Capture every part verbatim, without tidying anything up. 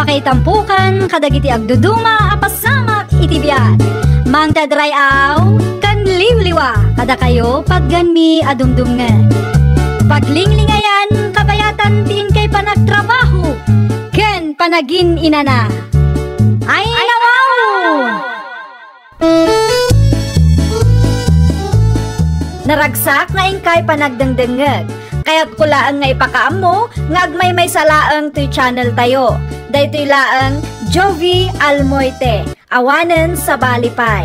Maitampukan kadagiti agduduma a pasamak iti biag. Mangted ray-aw ken liwliwa kadakayo, patganmi a dumdumngeg. Paglinglingayan, kabayatan ti inkay panagtrabaho ken panagin-inana. Ay, nawaw! Naragsak nga inkay panagdengdengngeg. Kayatko laeng nga ipakaammo nga agmaymaysa laeng toy channel tayo. Daytoy laeng Jovie Almoite, awanen sabali pay.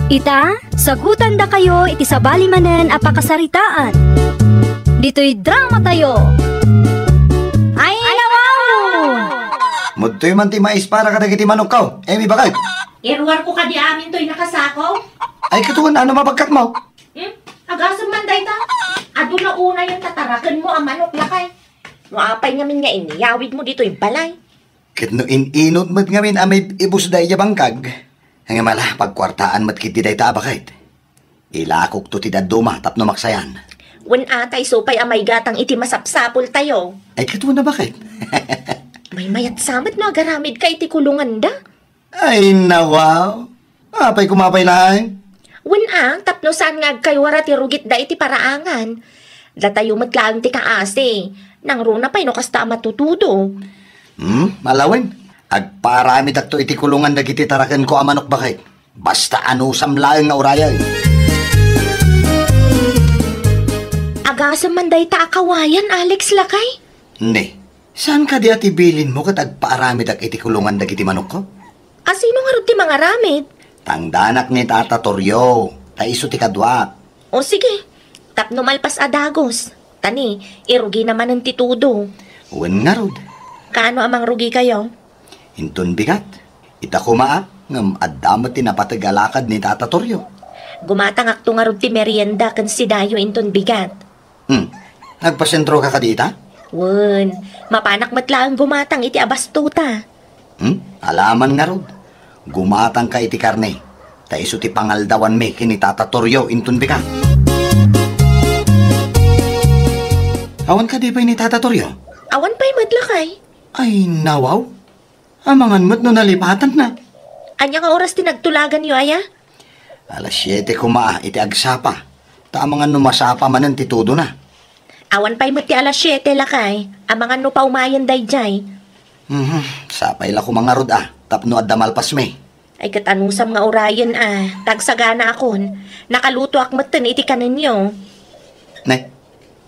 Ita, sagutandakayo iti sabali manen a pakasaritaan. Ditoy drama tayo. Ay, nawaw! Mudtoy man ti mais para kadagiti manokko. Emi, bakit? Iruarko kadi amin toy nakasako. Ay, katuan, ano mabagkatmo? Hmm? Agasem man dayta. Adu la unayen tatarakenmo a manok, lakay. No apay ngamin nga inyawidmo ditoy balay? Ket no in-inut met ngamin a maib-ibus daydiay bangkag, ngem ala, pagkuartaan met ketdi dayta a bakit. Ilakokto ti dadduma tapno maksayan. Wen a, ta isu pay a maigatang iti masapsapultayo. Ay, katuan a bakit? Maymayat sa met no agaramidka iti kulonganda. Ay, nawaw. Apay koma pay laeng? Wen a, tapno saan nga agkaywara ti rugitda iti paraangan. Datayo met laeng ti kaasi. Nangruna pay no kasta a matutudo. Hmm, ala wen. Agpaaramidakto iti kulongan dagiti tarakenko a manok, bakit. Basta anusam laeng nga urayen. Agasem man dayta a kawayan, Alex, lakay? Ne, saan kadi a ti bilinmo ket agpaaramidak iti kulongan dagiti manokko? A sino ngarud ti mangaramid? Tangdanak ni Tata Torio, ta isu ti kaduak. O sige, tapno malpas a dagus. Ta ni, irugina manen ti tudo. Wen ngarud. Kaano a mangrugikayo? Inton bigat. Ita koma a, ngem adda met ti napateg a lakad ni Tata Torio. Gumatangakto ngarud ti merienda ken sidayo inton bigat. Hmm. Nagpasentroka kadi ita? Wen, mapanak met laeng gumatang iti abastota. Hmm? Alaman ngarud. Gumatangka iti karne. Ta isu ti pangaldawanmi ken ni Tata Torio inton bigat. Awan kadi pay ni Tata Torio? Awan pay met, lakay. Ay, nawaw. Amangan met no nalipatanna. Ania nga oras ti nagtulaganyo, aya? Alas siete koma iti agsapa. Ta amangan no masapa manen ti tudona. Awan pay met ti alas siete, lakay. Amangan no paumayen daydiay. Mhm, sapay la koma ngarud a, tapno adda malpasmi. Ay, ket anusam nga urayen a, ta agsaganaakon. Nakalutoak metten iti kanenyo. Ne,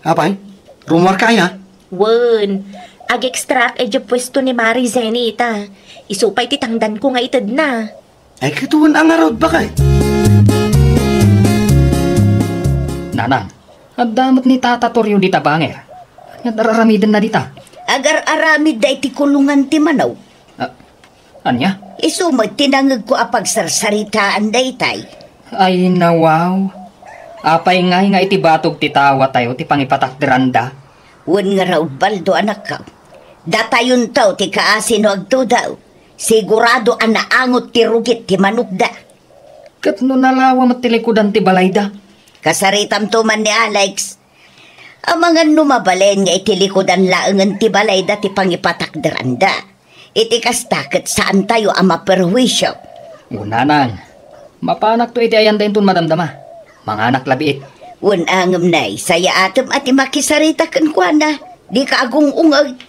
apay? Rummuarka aya? Wen, agextraak idiay puesto ni Mari Zenny ita. Isu pay ti tangdanko nga itedna. Ay, katuan a ngarud, bakit? Nanang, adda met ni Tata Torio dita banger. Ania ti ar-aramidenna dita? Agar-aramidda iti kulongan ti manok. Ah, ania? Isu met ti nangegko a pagsarsaritaan daytay. Ay, nawaw. Apay ngay nga iti batog ti tawatayo ti pangipatakderanda? Wen ngarud, Baldo, anakko. Datayonto ti kaasi no agtudo. Sigurado a naangot ti rugit ti manokda. Ket no nalawa met ti likudan ti balayda? Kasaritamto man ni Alex. Amangan no mabalin nga iti likudan laengen ti balayda ti pangipatakderanda. Iti kasta ket saantayo a maperhuisio. O, nanang, mapanakto iti ayanda inton madamdama. Manganak labiit. Wen a ngem nay, sayaatem a ti makisarita kenkuana. Dika agung-ungeg.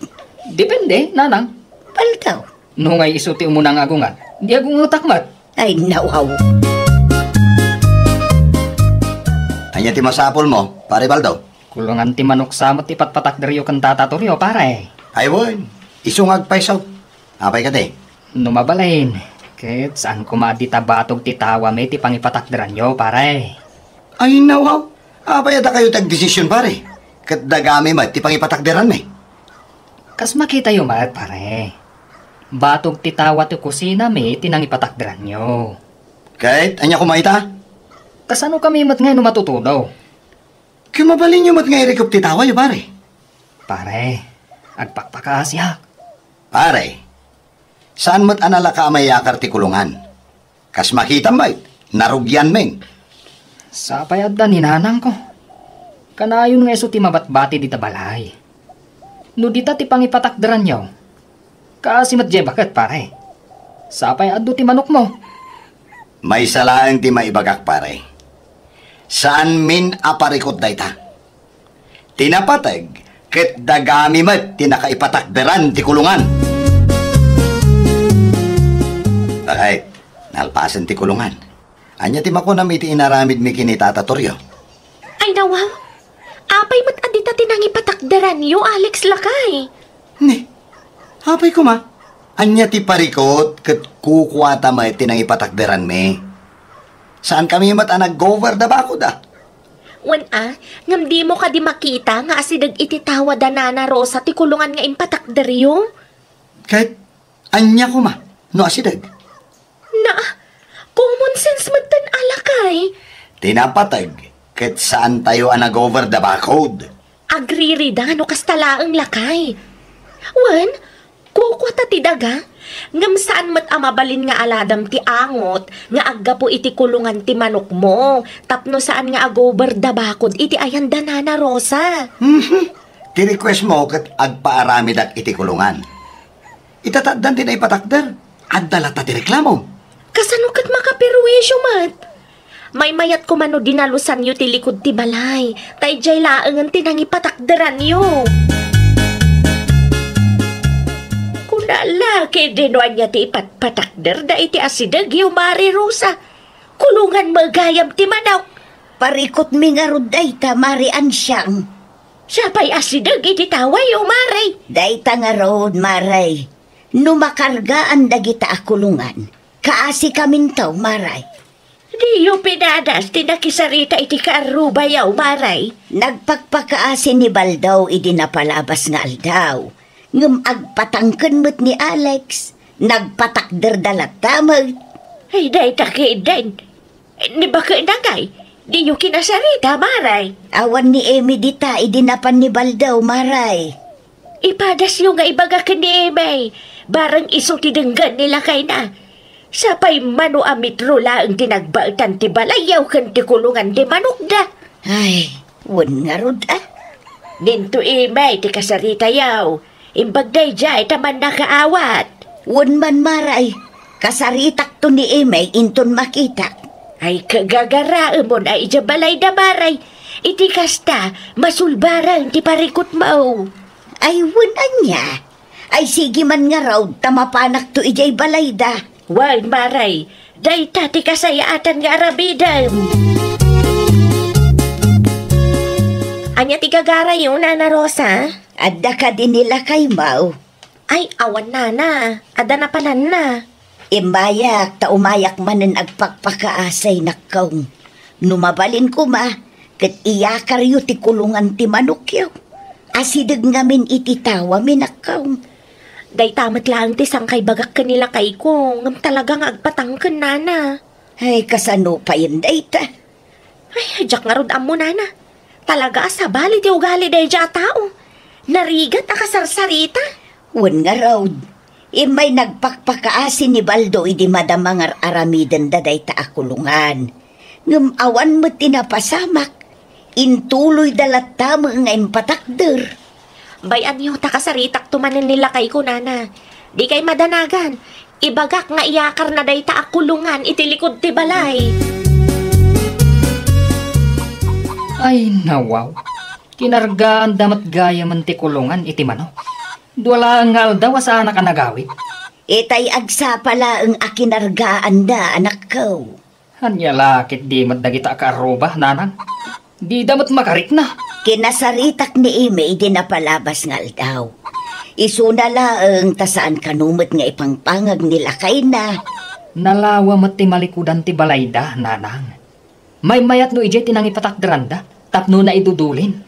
Depende, nanang. Baldo. No ngay isu ti umuna nga agungag, di agungetak met. Ay, nawaw. Ania ti masapulmo, Pare Baldo? Kulongan ti manok sa met ti patpatakderyo ken Tata Torio, pare. Ay wen, isu nga agpayso. Apay kadi? No mabalin, ket saan koma a dita batog ti tawami ti pangipatakderanyo, pare. Ay, nawaw. Apay a dakayo ti agdesision, pare? Ket dagami met ti pangipatakderanmi. Kas makitayo met, pare. Batog ti tawa ti kusinami ti nangipatakderanyo. Ket ania koma ita? Kasanokami met ngay no matutudo? Ket mabalinyo met nga irikep ti tawayo, pare. Pare, agpakpakaasiak. Pare, saan met a nalaka a mayakar ti kulongan? Kas makitam met, narugianmin. Sapay adda ni nanangko. Kanayon nga isu ti mabatbati dita balay. No dita ti pangipatakderanyo, Kaasi met diay baket, pare. Sapay adda ti manokmo. Maysa laeng ti maibagak, pare. Saanmin a parikut dayta. Ti napateg ket dagami met ti nakaipatakderan ti kulungan. Bakit? Nalpasen ti kulungan. Ania ti makunam iti inaramidmi ken ni Tata Torrio? Ay, nawaw. Apay met a dita ti nangipatakderanyo, Alex, lakay? Ni, apay koma? Ania ti parikut ket kukuata met ti nangipatakderanmi? Saankami met a nag-over da bakod, a? Wen a, ngem dimo kadi makita nga asideg iti tawa da Nana Rosa ti kulungan nga impatakderyo? Ket ania koma no asideg? Na, common sense metten a lakay. Ti napateg ket saantayo a nag-over da bakod. Agririda no kasta laeng lakay. Wen, kukuata ti daga, ngem saan met a mabalin nga aladam ti angot nga aggapu iti kulungan ti manokmo tapno saan nga agober da bakod iti ayan da Nana Rosa. Mhm. Ti request mo ket agpaaramidak iti kulungan. Ita ta addan ti naipatakder, adda latta ti reklamo. Kasano ket makaperwisyo met? Maymayat koma no dinalusanyo ti likud ti balay, ta idiay laengen ti nangipatakderanyo. Kuna la, ket no ania ti ipatpatakder da iti asidegyo, Mare Rosa? Kulungan met gayam ti manok. Parikutmi ngarud dayta, Mare Ansiang. Sapay asideg iti tawayo, Mare. Dayta ngarud, Mare. No makargaan dagita a kulungan, kaasikaminto, Mare. Diyo pinadas ti nakisarita iti kaarrubayo, Mare. Nagpakpakaasi ni Baldo idi napalabas nga aldaw, ngem agpatangken met ni Alex. Nagpatakderda latta met. Ay, dayta ketdin. Ni baketna ngay, diyo kinasarita, Mare? Awan ni Emi dita idi napan ni Baldo, Mare. Ipadasyo nga ibaga ken ni Emi, bareng isu ti denggen ni lakayna. Sapay mano a metro laeng ti nagbaetan ti balayyo ken ti kulungan ti manokda. Ay, wen ngarud, a? Dinto Emi ti kasaritayo. Imbag daydiay ta mannakaawat. Wen man, Mare, kasaritakto ni Emi inton makitak. Ay, kagagaraemon a idiay balayda, Mare. Iti kasta, masulbaren ti parikutmo. Ay, wen ania? Ay, sige man ngarud ta mapanakto idiay balayda. Wen, Mare, dayta ti kasayaatan nga aramidem. Ania ti gagarayo, Nana Rosa? Adda kadi ni lakaymo? Ay, awan, Nana. Adda napalanna. Immayak ta umayak manen agpakpakaasi, nakkong. No mabalin koma, ket iyakaryo ti kulungan ti manokyo. Asideg ngamin iti tawami, nakkong. Dayta met laeng ti sangkaibagak ken ni lakayko, ngem talaga nga agpatangken, Nana. Ay, kasano payen dayta? Ay, diak ngarud ammo, Nana. Talaga a sabali ti ugali daydiay a tao. Narigat a kasarsarita. Wen ngarud, immay nagpakpakaasi ni Baldo idi madama nga ar-aramidenda dayta a kulungan. Ngem awan met ti napasamak. Intuloyda latta met nga impatakder. Bay-anyo ta kasaritakto manen ni lakayko, Nana. Dikay madanagan. Ibagak nga iyakarna dayta a kulungan iti likud ti balay. Ay, nawaw. Kinargaanda met gayamen ti kulungan iti manok. Dua laeng nga aldaw a saanak a nagawid. Itay agsapa laeng a kinargaanda, anakko. Ania la ketdi met dagita a kaarruba, nanang? Dida met makarikna. Kinasaritak ni Ime idi napalabas nga aldaw. Isuna laeng ta saan kano met nga ipangpangag ni lakayna. Nalawa met ti malikudan ti balayda, nanang. Maymayat no idiay ti nangipatakderanda tapno naidudulin.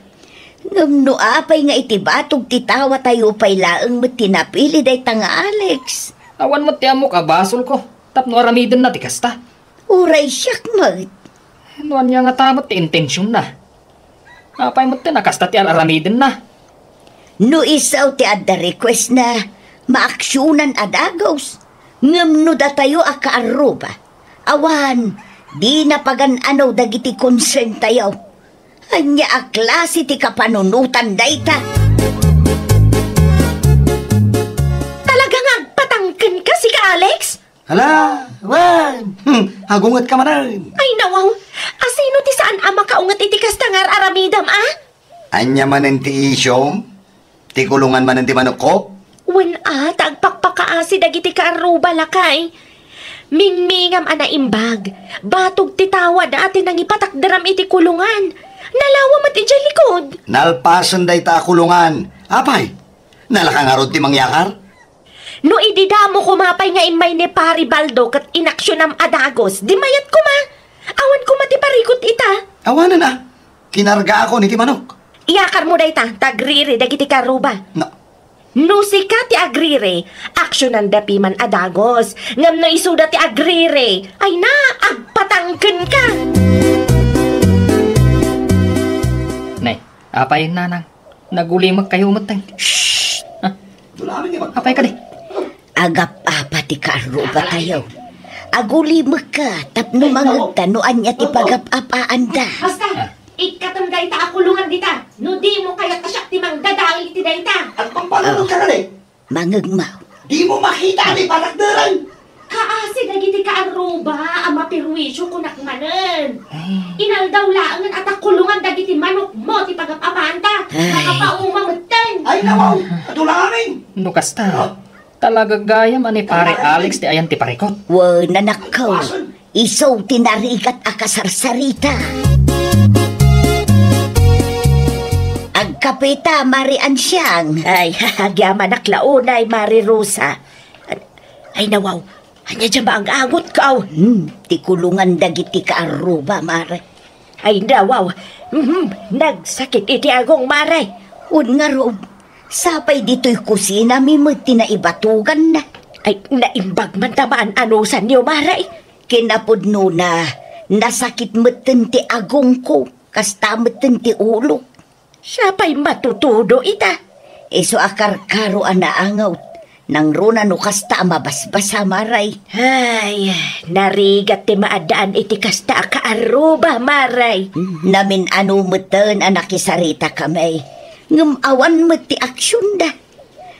Ngem no apay nga iti batog ti tawatayo pay laeng met ti napili dayta nga Alex? Awan met ti ammok a basolko tapno aramidenna ti kasta. Uray siak met. No ania ngata met ti intensionna? Apay met ti nakasta ti ar-aramidenna? No isu ti adda requestna, maaksionan a dagus. Ngem no datayo a kaarruba, awan, dina pagan-ano dagiti concerntayo. Ania a klase ti kapanunotan dayta? Talaga Ala, wen! Hmm, agungetka manen. Ay, nawaw! Asino ti saan a makaunget iti kasta nga ar-aramidam, a? Ania manen ti isyom? Ti kulongan manen ti manokko? Wen a, ta agpakpakaasi dagiti kaarruba, lakay. Mingmingam a naimbag. Batog ti tawad a ti nangipatakderam iti kulongan. Nalawa met idiay likod. Nalpasen dayta a kulongan. Apay, nalaka ngarud ti mangyakar? No idi damo koma pay nga immay ni Pari Baldo ket inaksionam a dagus, di mayat koma. Awan koma ti parikut ita. Awanen a. Kinargaakon iti manok. Iyakarmo dayta, ta agriri dagiti kaarruba. Na- No sika ti agriri, aksionanda piman a dagus. Ngem no isuda ti agriri, ay na, agpatangkenka. Nay, apay, nanang? Nagulimekkayo metten. Shh! Ah. Apay kadi? Agap-apa ti kaarrubatayo. Agulimekka tapno mangegka no ania ti pagap-apaanda. Basta, ikkatem dayta a kulongan dita. No dimo kayat a siak ti mangdadael iti dayta. Agpampanunot ka kadi? Mangegmo. Dimo makita ni parakderen. Kaasi dagiti kaarruba a maperwisio kunak manen. Ay. Inaldaw laengen a ta kulongan dagiti manokmo ti pagap-apaanda. Ay. Makapauma metten. Ay, nawaw! Adu la amin! No kasta, talaga gayam a ni Pare Alex ti ayan ti parikut. Wen, anakko. Isu ti narigat a kasarsarita. Agkapita, Mari Ansiang. Ay, agyamanak la unay, Mari Rosa. Ay, nawaw. Ania diay maang-angot, kaw? Hmm, ti kulongan dagiti kaarruba, Mare. Ay, nawaw. Mhm, nagsakit iti agong, Mare. Wen ngarud, sapay ditoy kusinami met ti naibatuganna. Ay, naimbag man ta maan-anusanyo, Mare. Kinapudnona, nasakit metten ti agongko, kasta metten ti ulo. Siapay matutudo ita? Isu a karkaro a naangot. Nangruna no kasta a mabasbasa, Mare. Ay, narigat ti maaddaan iti kasta a kaarruba, Mare. Namin-ano metten a nakisaritakami. Ngem awan met ti aksionda.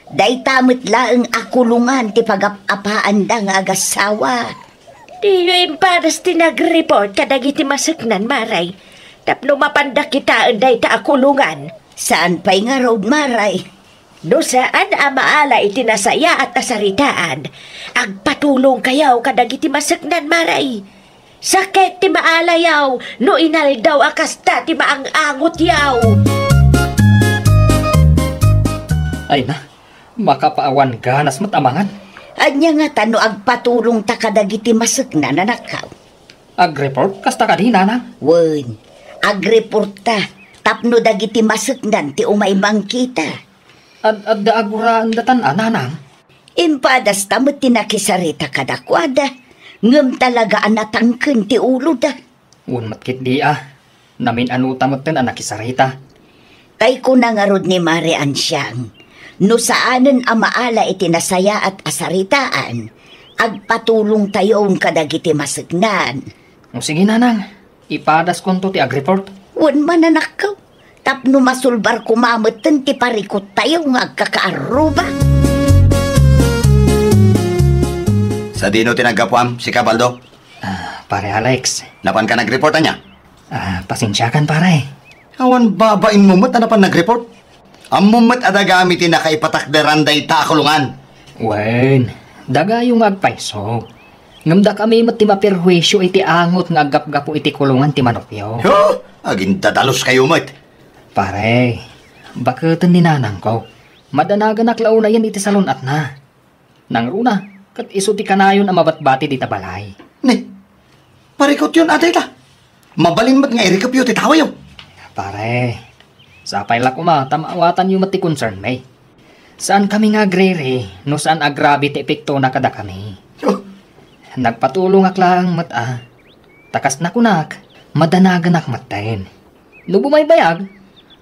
Dayta met laeng a kulongan ti pagap-apaanda nga agassawa. Diyo impadas ti nag-report kadagiti maseknan, Mare, tapno mapanda kitaen dayta a kulongan? Saan pay ngarud, Mare. No saan a maala iti nasayaat a saritaan, agpatulongkayo kadagiti maseknan, Mare. Sakit ti maalayo no inaldaw a kasta ti maang-angotyo. Ay na, makapaawan ganas met a mangan. Ania ngata no agpatulongta kadagiti maseknan, anakko? Agreport kasta kadi, nanang? Wen, agreportta tapno dagiti maseknan ti umay mangkita. Ad-, adda aguraendatan a, nanang? Impadasta met ti nakisarita kadakuada, ngem talaga a natangken ti uloda. Wen met ketdi a, namin-anota metten a nakisarita. Tay kuna ngarud ni Mare Ansiang, no saanen a maala iti nasayaat a saritaan, agpatulongtayon kadagiti maseknan. O sige, nanang, ipadaskonto ti agreport. Wen man, anakko, tapno masulbar koma metten ti parikuttayo nga agkakaarruba. Sadino ti naggapuam, sika, Baldo? Ah, Pare Alex. Napanka nagreport ania? Ah, pasensiakan, pare. Awan babainmo met a napan nagreport? Ammom met a dagami ti nakaipatakderan dayta a kulongan. Wen, dagayo nga agpayso. Ngem dakami met ti maperhuisio iti angot nga aggapgapu iti kulongan ti manokyo. Huh? Agindadaluskayo met. Pare, baketen ni nanangko. Madanaganak la unayen iti salun-atna. Nangruna, ket isu ti kanayon a mabatbati dita balay. Ni, parikutyon a dayta. Mabalin met nga irikepyo ti tawayo. Pare, sapay la koma ta maawatanyo met ti concernmi. Saankami nga agriri no saan a grabe ti epektona kadakami. Oh. Nagpatulongak laeng met a. Ta kas nakunak, madanaganak metten. No bumaybayag,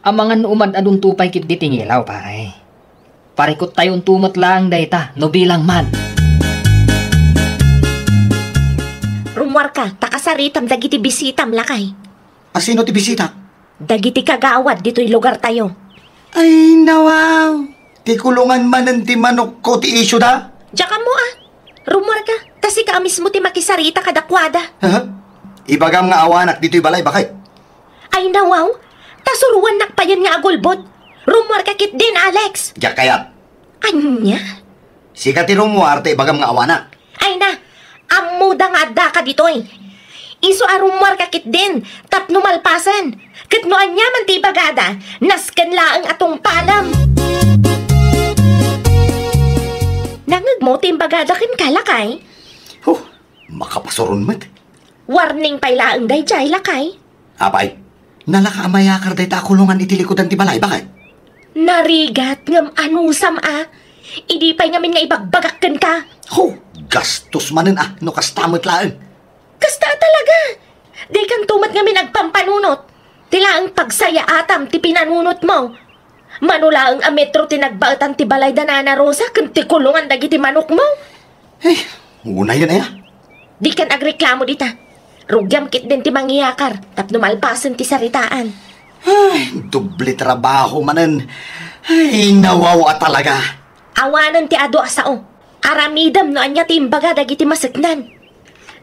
amangan no umad-adunto pay ketdi ti ngilaw, pare. Parikuttayonto met laeng dayta no bilang man. Rummuarka, ta kasaritam dagiti bisitam, lakay. Asino ti bisita? Dagiti kagawad ditoy lugartayo. Ay, nawaw! Ti kulongan manen ti manokko ti isyuda? Diak ammo a. Rummuarka, Ta sika a mismo ti makisarita kadakuada. Ha? Ibagam nga awanak ditoy balay, baket. Ay nawaw, ta suroannak payen nga agulbod. Rummuarka ketdin, Alex. Diak kayat. Ania? Sika ti rummuar ta ibagam nga awanak. Ay na, ammoda nga addaka ditoy. Isu a rummuarka ketdin, tapno malpasen. Ket no ania man ti ibagada, nasken laeng a tungpalem. Nangngegmo ti imbagada kenka, lakay? Huh, makapasuron met. Warning pay laeng daydiay, lakay. Apay, nalaka a mayakar dayta a kulongan iti likudan ti balay, baket? Narigat ngem anusam a. Idi pay ngamin nga ibagbagak kenka. Ho, gastos manen a, no kasta met laeng. Kasta a talaga. Dikanto met ngamin agpampanunot. Ti laeng pagsayaatam ti pinanunotmo. Mano laeng a metro ti nagbaetan ti balay da Nana Rosa ken ti kulongan dagiti manokmo. Eh, unayen aya. Dikan agreklamo dita. Rugiam ketdin ti mangiyakar tapno malpasen ti saritaan. Ay, doble trabaho manen. Ay, nawaw a talaga. Awanen ti adu a sao. Aramidem no ania ti imbaga dagiti maseknan.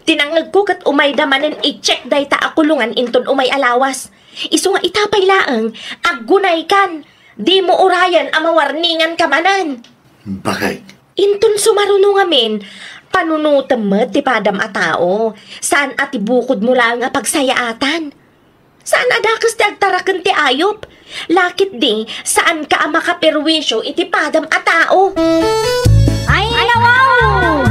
Ti nangngegko ket umayda manen i-check dayta a kulongan inton umay a lawas. Isu nga ita pay laeng, aggunaykan. Dimo urayen a mawarninganka manen. Baket. Inton sumaruno ngamin, panunotem met ti padam a tao. Saan a ti bukodmo laeng a pagsayaatan. Saan a dakes ti agtaraken ti ayup. Laketdi, saanka a makaperwisyo iti padam a tao. Ay, nawaw!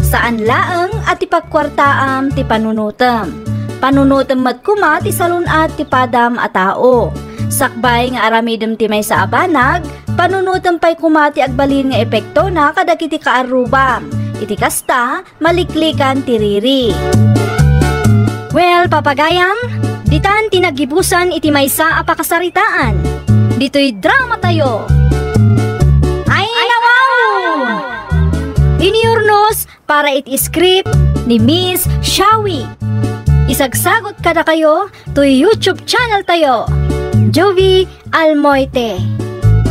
Saan laeng a ti pagkuartaam ti panunotem. Panunotem met koma ti salun-at ti padam a tao. Sakbay nga aramidem ti maysa a banag, panunotem pay koma ti agbalin nga epektona kadagiti kaarrubam. Iti kasta, maliklikan ti riri. Well, papagayam, ditan ti naggibusan iti maysa a pakasaritaan. Ditoy drama tayo. Ay, nawaw! Iniurnos para iti script ni Miss Shawi. Isagsagot kadakayo toy YouTube channel tayo, Jovi Almoite.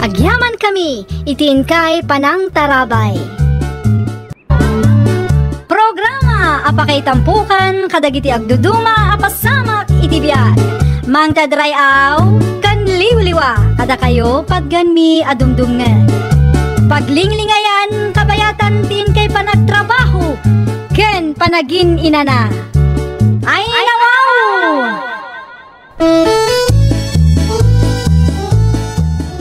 Agyaman kami iti inkay panangtarabay. Programa a pakaitampukan kadagiti agduduma a pasamak iti biag. Mangted ray-aw ken liwliwa kadakayo patgenmi a dumdumngeg. Paglinglingayan kabayatan ti inkay panagtrabaho ken panagin-inana. Ay, nawaw!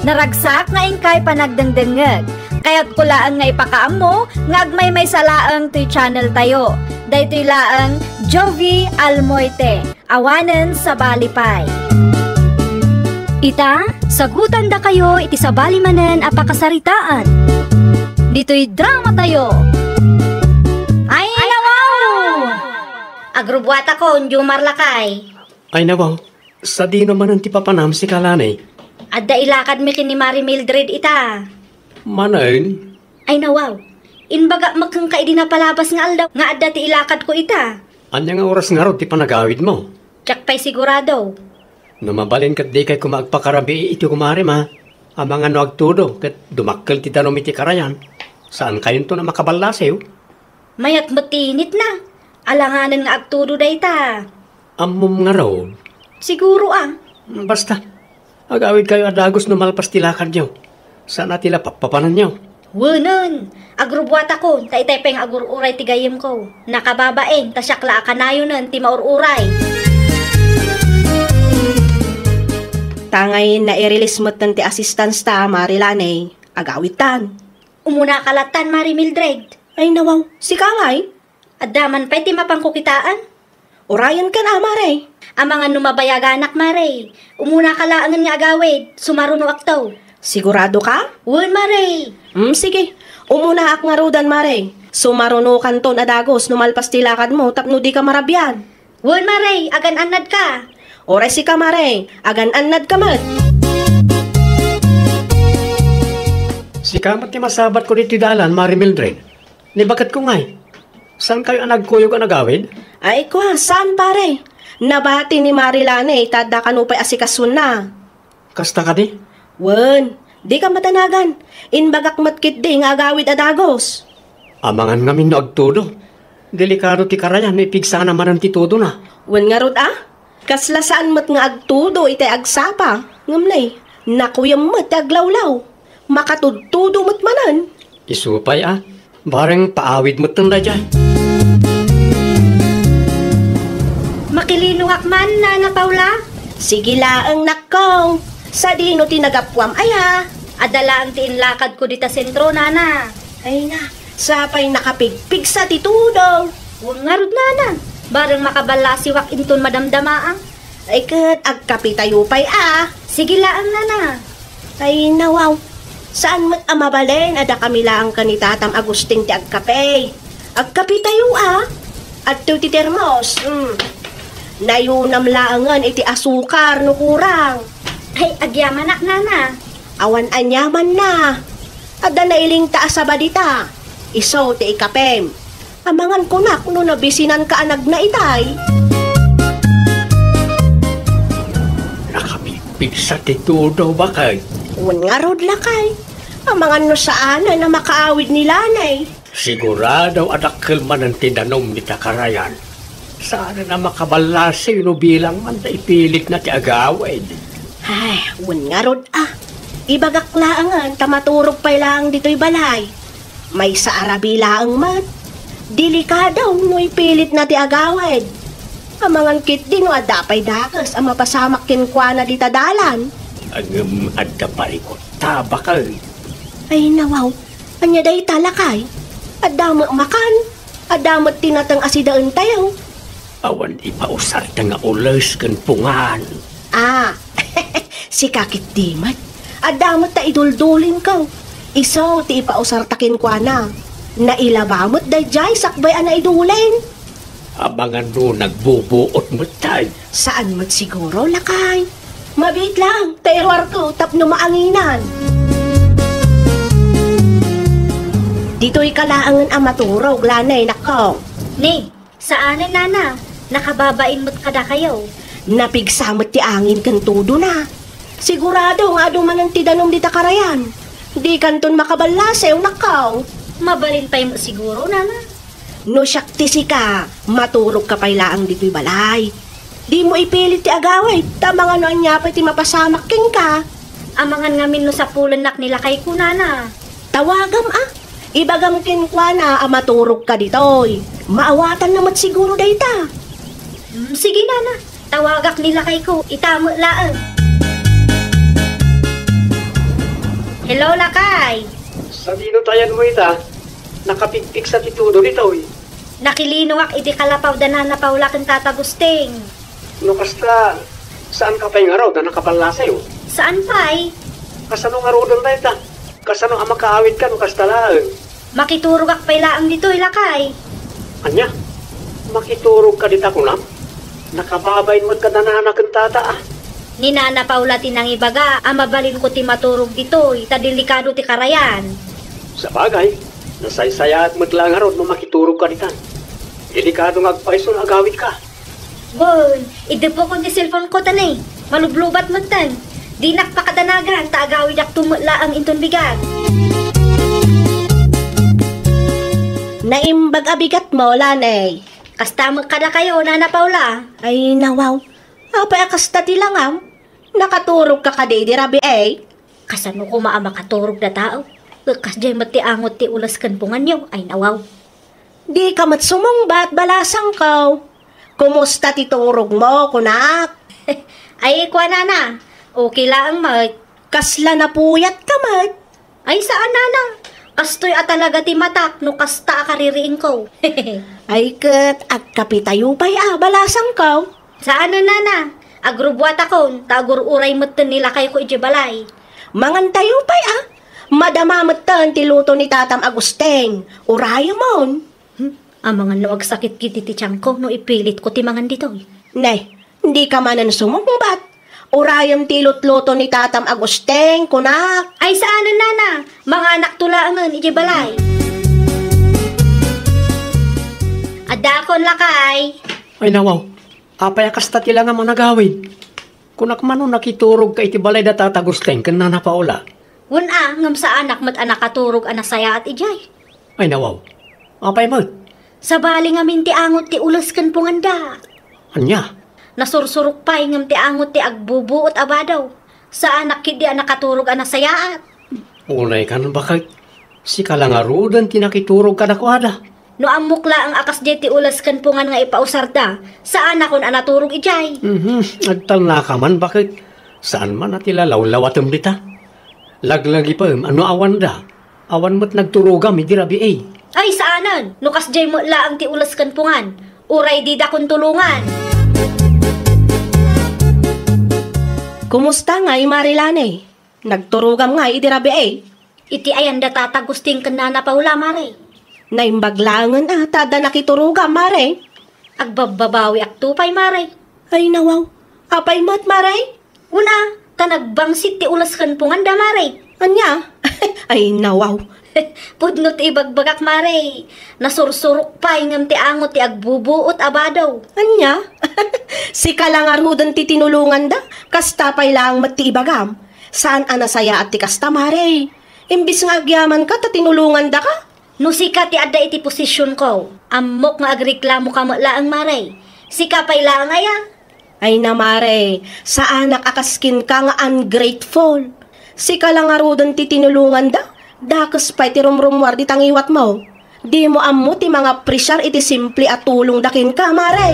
Naragsak nga inkay panagdengdengngeg. Kayatko laeng nga ipakaammo nga agmaymaysa laeng toy channel tayo. Daytoy laeng Jovi Almoite, awanen sabali pay. Ita, sagutandakayo iti sabali manen a pakasaritaan. Ditoy drama tayo. Ay, nawaw! Agrubuatakon, Jomar lakay. Ay, nawaw. Sadino manen ti papanam, sika Lanay? Adda ilakadmi ken ni Mari Mildred ita. Manen? Ay, nawaw. Imbagak met kenka idi napalabas nga aldaw nga adda ti ilakadko ita. Ania nga oras ngarud ti panagawidmo? Diak pay sigurado. No mabalin ket dikay koma agpakarabii iti kumarem a, amangan no agtudo ket dumakkel ti danum iti karayan. Saankayonton a makaballasiw. Mayat met ti initna. Alanganen nga agtudo dayta. Ammom ngarud? Siguro a. Basta, agawidkayo a dagus no malpas ti lakadyo. Saan a ti lapappapananyo. Wenen, agrubuatakon, ta itay pay nga agur-uray ti gayyemko. Nakababain, ta siak la a kanayonen ti maur-uray. Tangay nairilis metten ti assistance ta, Mari Lanay. Agawidtan. Umunaka lattan, Mari Mildred. Ay, nawaw. Sika ngay? Adda man pay ti mapanko kitaen? Urayenkan a, Mare. Amangan no mabayaganak, Mare. Umunaka laengen nga agawid, sumarunoakto. Siguradoka? Wen, Mare. Mm, sige. Umunaak ngaruden, Mare. Sumarunokanton a dagus no malpas ti lakadmo tapno dika marabian. Wen, Mare, agan-annadka. Uray sika, Mare, agan-annadka met. Sika met ti masabatko ditoy dalan, Mare Mildred. Ni baketko ngay, saankayo a nagkuyog a nagawid? Ay, kua, saan, pare? Nabati ni Mari Lane ta adda kano pay asikasuenna. Kasta kadi? Wen, dika matanagan. Imbagak met ketdi nga agawid a dagus. Amangan ngamin no agtudo. Delikado ti karayan no ipigsana manen ti tudona. Wen ngarud a, kasla saan met nga agtudo itay agsapa. Ngem nay, nakuyem met ti aglawlaw. Makatudtudo met manen. Isu pay a, bareng paawid metten daydiay. Makilinongak man, Nana Paula. Sige laeng, nakkong. Sadino ti nagapuam aya? Adda laeng ti inlakadko dita sentro, Nana. Ay na, sapay nakapigpigsa ti tudong. Wen ngarud, Nana. Bareng makaballasiwak inton madamdamaang. Ay ket, agkapitayo pay a. Sige laeng, Nana. Ay, nawaw. Saan met a mabalin a dakami laeng ken ni Tatam Agustin ti agkape. Agkapitayo a. Adtoy ti termos. Mm. Nayunam laengen iti asukar no kurang. Ay, agyamanak, Nana. Awan aniamanna. Adda nailingta a saba dita. Isu ti ikapem. Amangan kunak no nabisinanka a nagna itay. Nakapigpigsa ti tudo, bakay. Wen ngarud, lakay. Amangan no saanen a makaawid ni Lanay. Sigurado a dakkel manen ti danum dita karayan. Saanen a makaballasiw no bilang man ta ipilitna ti agawid. Ay, wen ngarud a. Ibagak laengen ta maturog pay laeng ditoy balay. Maysa a rabii laeng met. Delikado no ipilitna ti agawid. Amangan ketdi no adda pay dakes a mapasamak kenkuana dita dalan. Ngem adda parikutta, bakay. Ay, nawaw. Ania dayta, lakay? Adda met makan. Adda met ti nateng a sidaentayo. Awan ipausarta nga ules ken pungan. Ah, sika ketdi met. Adda met ta iduldulingko. Isu ti ipausarta kenkuana. Nailaba met daydiay sakbay a naiduling. Amangan no nagbubuot met tay. Saan met siguro, lakay? Mabiit lang, ta iruarko tapno maanginan. Ditoy ka laengen a maturog, Lanay, nakkong. Ni, saanen, Nana. Nakababain met kadakayo. Napigsa met ti angin ken tudona. Sigurado nga adu manen ti danum dita karayan. Dikanton makaballasiw, nakkong. Mabalin pay met siguro, Nana. No siak ti sika, maturogka pay laeng ditoy balay. Dimo ipilit ti agawid, ta amangan no ania pay ti mapasamak kenka. Amangan ngamin no sapulennak ni lakayko, Nana. Tawagam a. Ibagam kenkuana a maturogka ditoy. Maawatanna met siguro dayta. Mm, sige, Nana. Tawagak ni lakayko, ita met laeng. Hello, lakay. Sadino ti ayanmo ita? Nakapigpigsa ti tudo ditoy. Nakilinongak iti kalapaw da Nana Paula ken Tata Gusting. No kasta, saanka pay ngarud a nakaballasiw? Saan pay. Kasano ngaruden dayta? Kasano a makaawidka no kasta laeng? Makiturogak pay laeng ditoy, lakay. Ania? Makiturogka dita kunam? Nakababain met kada nana ken tata a. Ni Nana Paula ti nangibaga a mabalinko ti maturog ditoy ta delikado ti karayan. Sabagay, nasaysayaat met laeng ngarud no makiturogka ditan. Delikado nga agpayso no agawidka. Wen, idepokon ti cellphone ko, ta ne, malublubat metten. Dinak pakadanagan ta agawidakto met laeng inton bigat. Naimbag a bigatmo, Lanay. Kasta met kadakayo, Nana Paula. Ay, nawaw. Apay a kasta ti langam? Nakaturogka kadi idi rabii? Kasano koma a makaturog da tao? Kasdiay met ti angot ti ules ken punganyo. Ay, nawaw. Dika met sumungbat, balasangko. Kumusta ti turogmo, kunak? Ay, kuanana, okay laeng met. Kasla napuyatka met? Ay, saan, nana. Kastoy a talaga ti matak no kasta a kaririingko. Ay ket, agkapitayo pay a, balasangko. Saan, nana. Agrubbuatakon, ta agur-uray metten ni lakayko idiay balay. Mangantayo pay a. Madama metten ti luto ni Tatam Agustin. Urayemon. Hmm? Amangan no agsakit ketdi ti tiangko no ipilitko ti mangan ditoy. Ne, dika manen sumungbat. Urayem ti ilutluto ni Tatam Agustin, kunak. Ay, saanen, nana. Manganakto laengen idiay balay. Addaakon, lakay. Ay, nawaw. Apay a kasta ti langam a nagawid? Kunak man no nakiturogka iti balay da Tata Agustin ken Nana Paula. Wen a, ngem saanak met a nakaturog a nasayaat idiay. Ay, nawaw. Apay met? Sabali ngamin ti angot ti ules ken punganda. Ania? Nasursurok pay ngem ti angot ti agbubuot a badaw. Saanak ketdi a nakaturog a nasayaat. Unay kan baket, sika la ngaruden ti nakiturog kadakuada. No ammok laeng a kasdiay ti ules ken pungan nga ipausarda, saanakon a naturog idiay. Mhm, agtalnaka man baket. Saan man a ti lalawlawatem dita. Laglagipem a no awanda, awan met nagturogam idi rabii. Ay, saanen! No kasdiay met laeng ti ules ken pungan, uray didakon tulongan. Kumusta ngay, Mare Lani? Nagturogam ngay idi rabii? Iti ayan da Tata Gusting ken Nana Paula, Mare. Naimbag laengen a ta adda nakiturogam, Mare. Agbabbabawiakto pay, Mare. Ay, nawaw. Apay met, Mare? Una, ta nagbangsit ti ules ken punganda, Mare. Ania? Ay, nawaw. Pudno ti ibagbagak, Mare. Nasursurok pay ngem ti angot ti agbubuot a badaw. Ania? Sika la ngaruden ti tinulonganda? Kasta pay laeng met ti ibagam. Saan a nasayaat ti kasta, Mare. Imbis nga agyamanka ta tinulongandaka. No sika ti adda iti posisionko, ammok nga agreklamoka met laeng, Mare. Sika pay laeng aya? Ay na, Mare, saanak a kas kenka nga ungrateful. Sika la ngaruden ti tinulonganda, dakes pay ti rumrummuar dita ngiwatmo. Dimo ammo ti mangapresiar iti simple a tulongda kenka, Mare.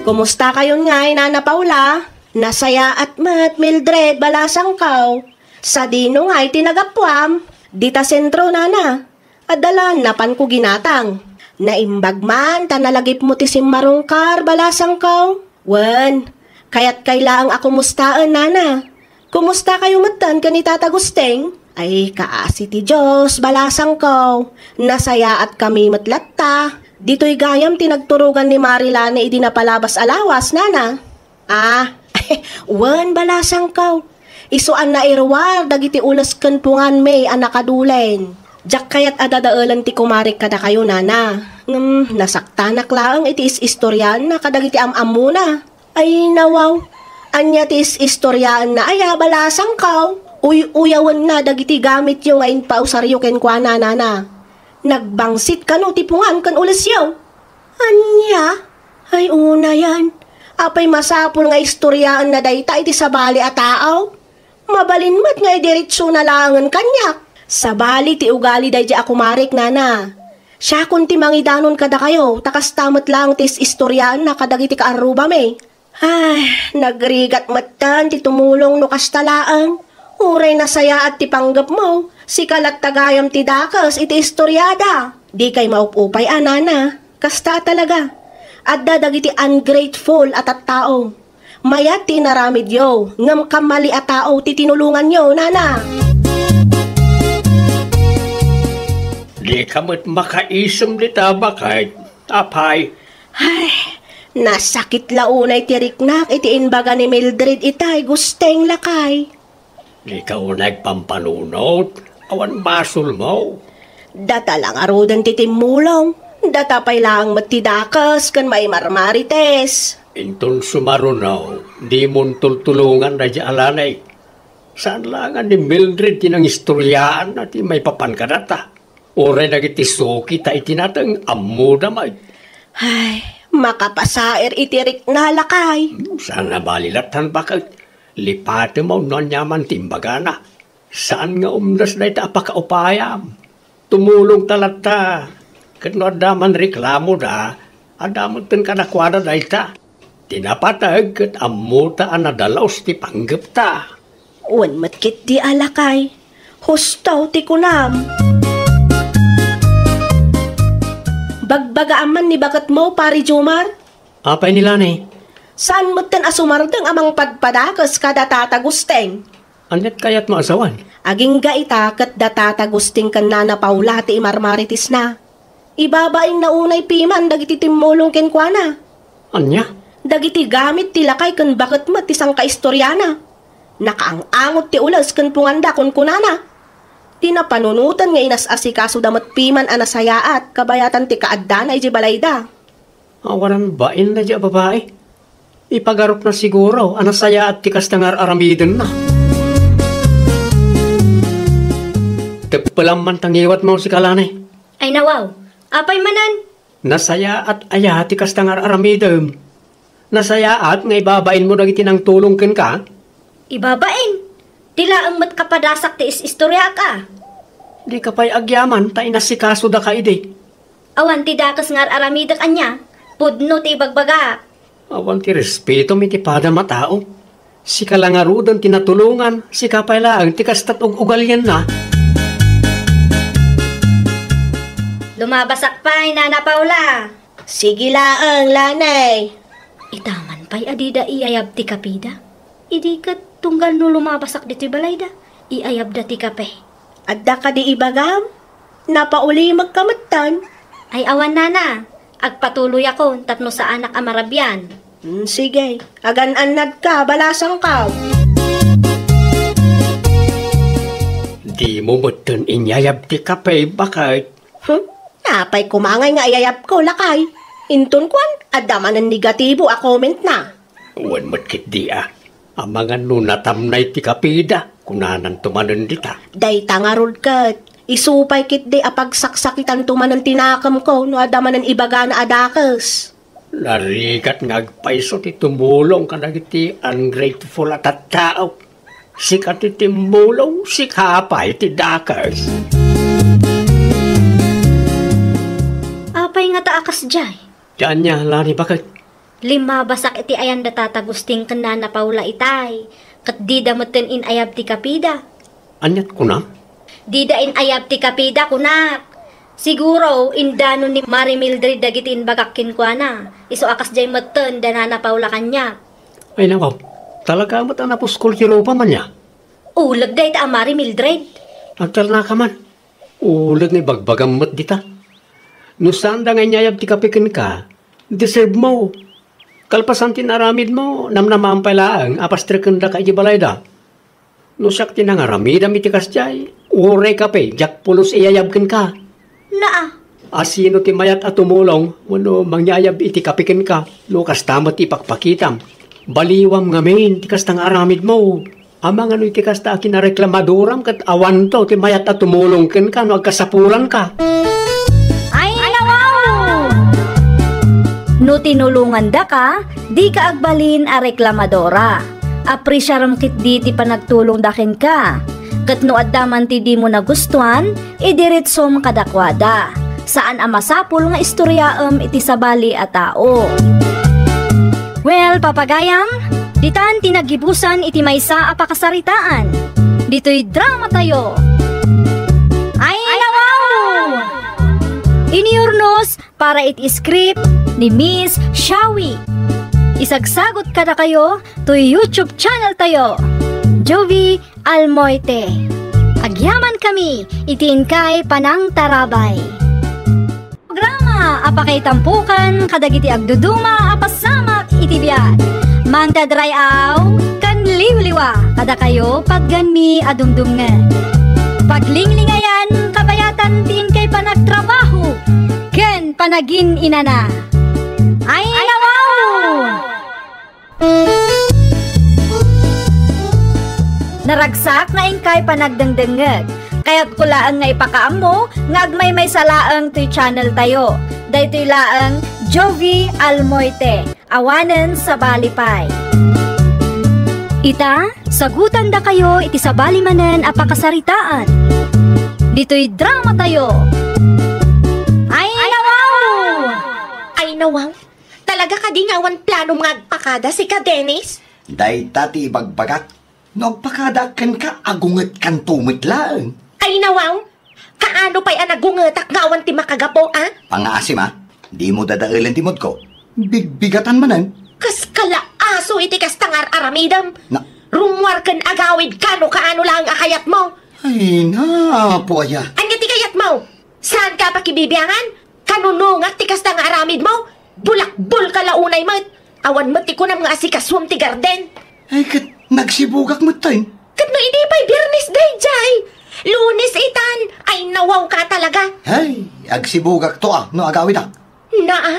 Kumusta kayon ngay, Nana Paula? Nasayaat met, Mildred, balasangko. Sadino ngay ti nagappuam? Dita sentro, Nana. Adda la napanko ginatang. Naimbag man ta nalagipmo ti simmarungkar, balasangko. Wen, kayatkay laeng a kumustaen, Nana. Kumusta kayo metten ken ni Tata Gusting? Ay, kaasi ti Dios, balasangko. Nasayaatkami met latta. Ditoy gayam ti nagturogan ni Mare Lani idi napalabas a lawas, Nana. Ah, wen, balasangko. Isu a nairuar dagiti ules ken punganmi a nakadulen. Diak kayat a dadaelen ti kumarek kadakayo, Nana. Ngem, nasaktanak laeng iti is-istoriaenna kadagiti am-ammona. Ay, nawaw. Ania ti is-istoriaenna aya, balasangko? Uy-uyawenna dagiti gamityo nga impausaryo kenkuana, Nana. Nagbangsit kano ti pungan ken ulesyo? Ania? Ay, unayen. Apay masapul nga istoriaenna dayta iti sabali a tao? Mabalin met nga idiretsona laengen kaniak. Sabali ti ugali daydi a kumarek, Nana. Siakon ti mangidanon kadakayo, ta kasta met laeng ti is-istoriaenna kadagiti kaarrubami. Ay, nagrigat metten ti tumulong no kasta laeng. Uray nasayaat ti panggepmo, sika latta gayam ti dakes iti istoriada. Dikay maup-upay a, Nana. Kasta a talaga. Adda dagiti ungrateful a tattao. Mayat ti inaramidyo, ngem kammali a tao ti tinulonganyo, Nana. Dika met makaisem dita, baket. Apay? Ay, nasakit la unay ti riknak iti imbaga ni Mildred itay, Gusting, lakay. Dika unay agpampanunot, awan basolmo. Data la ngaruden ti timmulong, data pay laeng met ti dakes ken maimarmarites. Inton sumaruno, dimon tultulongan daydi a Lani. Saan la nga ni Mildred ti nangistoryaanna ti maipapan kadata. Uray dagiti suki ta iti nateng, ammoda met. Ay, makapasaer iti rikna, lakay. Hmm, saan a bali lattan, baket. Lipatem no aniaman ti imbagana. Saan nga umdas dayta a pakaupayam. Tumulongta latta. Ket no adda man reklamoda, adda met kadakuada dayta. Ti napateg ket ammota a nadalus ti panggepta. Wen met ketdi a lakay, husto ti kunam. Bagbagaam man ni baketmo, Pari Jomar? Apay ni Lani? Saan metten a sumardeng a mangpadpadakes kada Tata Gusting? Aniat kayatmo a sawen? Agingga ita ket da Tata Gusting ken Nana Paula ti imarmaritesna. Ibabainna unay piman dagiti timmulong kenkuana. Ania? Dagiti gamit ti lakay ken baket met ti sangkaistoriana. Nakaang-angot ti ules ken punganda, kunkunana. Ti napanunoten nga inas-asikasoda met piman a nasayaat kabayatan ti kaaddana idiay balayda. Awanan bain daydi a babai. Ipagarupna siguro a nasayaat ti kasta nga ar-aramidenna. Teppelam man ta ngiwatmo, sika Lani. Ay nawaw, apay manen? Nasayaat aya ti kasta nga ar-aramidem? Nasayaat nga ibabainmo dagiti nangtulong kenka? Ibabain? Ti laeng met kapadasak ti is-istoriaak a. Dika pay agyaman ta inasikaso daka idi. Awan ti dakes nga ar-aramidek ania, pudno ti ibagbagaak. Awan ti respetom iti padam a tao. Sika la ngaruden ti natulongan, sika pay laeng ti kasta't ug-ugalienna. Lumabasak pay, Nana Paula. Sige laeng, Lani. Ita man pay a dida iayab ti kapida. Idi ket tunggal no lumabasak ditoy balayda, iayabda ti kape. Adda kadi ibagam? Napaulimekka metten. Ay awan, Nana. Agpatuloyakon tapno saanak a marabian. Hmm, sige. Agan-annadka, balasangka. Dimo metten inyayab ti kape, baket? Hmm? Apay koma ngay nga iyayabko, lakay? Inton kuan, adda manen negatibo a commentna. Wen met ketdi a. Amangan no natamnay ti kapida, kunananto manen dita. Dayta ngarud ket, isu pay ketdi a pagsaksakitanto manen ti nakemko no adda manen ibagana a dakes. Narigat nga agpayso ti tumulong kadagiti ungrateful a tattao. Sika ti timmulong, sika pay ti dakes. Apay ngata a kasdiay? Ti ania, Lani, baket? Limmabasak iti ayan da Tata Agustin ken Nana Paula itay, ket dida metten in-ayab ti kapida. Aniat kunam? Dida in-ayab ti kapida, kunak. Siguro, indano ni Mari Mildred dagiti imbagak kenkuana. Isu a kasdiay metten da Nana Paula kaniak. Ay, nawaw. Talaga met a napuskol ti rupam ania? Uleg dayta a Mari Mildred. Agtalnaka man. Uleg nga ibagbagam met dita. No saanda nga inyayab ti kape kenka, deserve mo. Kalpasan ti inaramidmo, namnamaam pay laeng a pastreken daka iti balayda. No siak ti nangaramidam iti kasdiay, uray kape, diak pulos iyayab kenka. Naa. A sino ti mayat a tumulong wenno mangyayab iti kape kenka no kasta met ti ipakpakitam? Baliwam ngamin ti kasta nga aramidmo. Amangan no iti kasta a kinareklamadoram ket awanto ti mayat a tumulong kenka no agkasapulanka. Ay, nawaw! No tinulongandaka, dika agbalin a reklamadora. Apresiarem ketdi ti panagtulongda kenka. Ket no adda man ti dimo nagustuan, idiretsom kadakuada. Saan a masapul nga istoriaem iti sabali a tao. Well, papagayam, ditan ti naggibusan iti maysa a pakasaritaan. Ditoy dramatayo. Ay, nawaw! Iniurnos para iti script ni Miss Shawi. Isagsagot kadakayo toy YouTube channel tayo, Jovie Almoite. Agyamankami iti inkay panangtarabay. Programa a pakaitampukan kadagiti agduduma a pasamak iti biag. Mangted ray-aw ken liwliwa kadakayo pagganmi a dumdumngeg. Paglinglingayan kabayatan ti inkay panagtrabaho ken panagin-inana. Ay, nawaw! Naragsak nga inkay panagdengdengngeg. Kayatko laeng nga ipakaammo nga agmaymaysa laeng toy channel tayo. Daytoy laeng Jovie Almoite. Awanen sabali pay. Ita, sagutandakayo iti sabali manen a pakasaritaan. Ditoy dramatayo. Ay, nawaw! Ay, nawaw! Talaga kadi nga awan planom nga agpakada, sika, Dennis? Dayta ti ibagbagak. No agpakadaak kenka, agungetkanto met laeng. Ay, nawaw! Kaano pay a nagungetak nga awan ti makagapu, a? Pangaasim, a? Dimo dadaelen ti moodko. Bigbigatan manen. Kas kalaaso iti kasta nga ar-aramidem. Na- Rummuar ken agawidka no kaano laeng a kayatmo. Ay, napo aya. Ania ti kayatmo? Saanka a pakibibiangan? Kanunongak ti kasta nga aramidmo? Bulakbol ka la unay met. Awan met ti kunam nga asikasuem ti garden. Ay, ket nagsibugak metten. Ket no idi pay Biernes daydiay? Lunes itan. Ay, nawawka talaga. Ay, agsibugakto a no agawidak. Naa,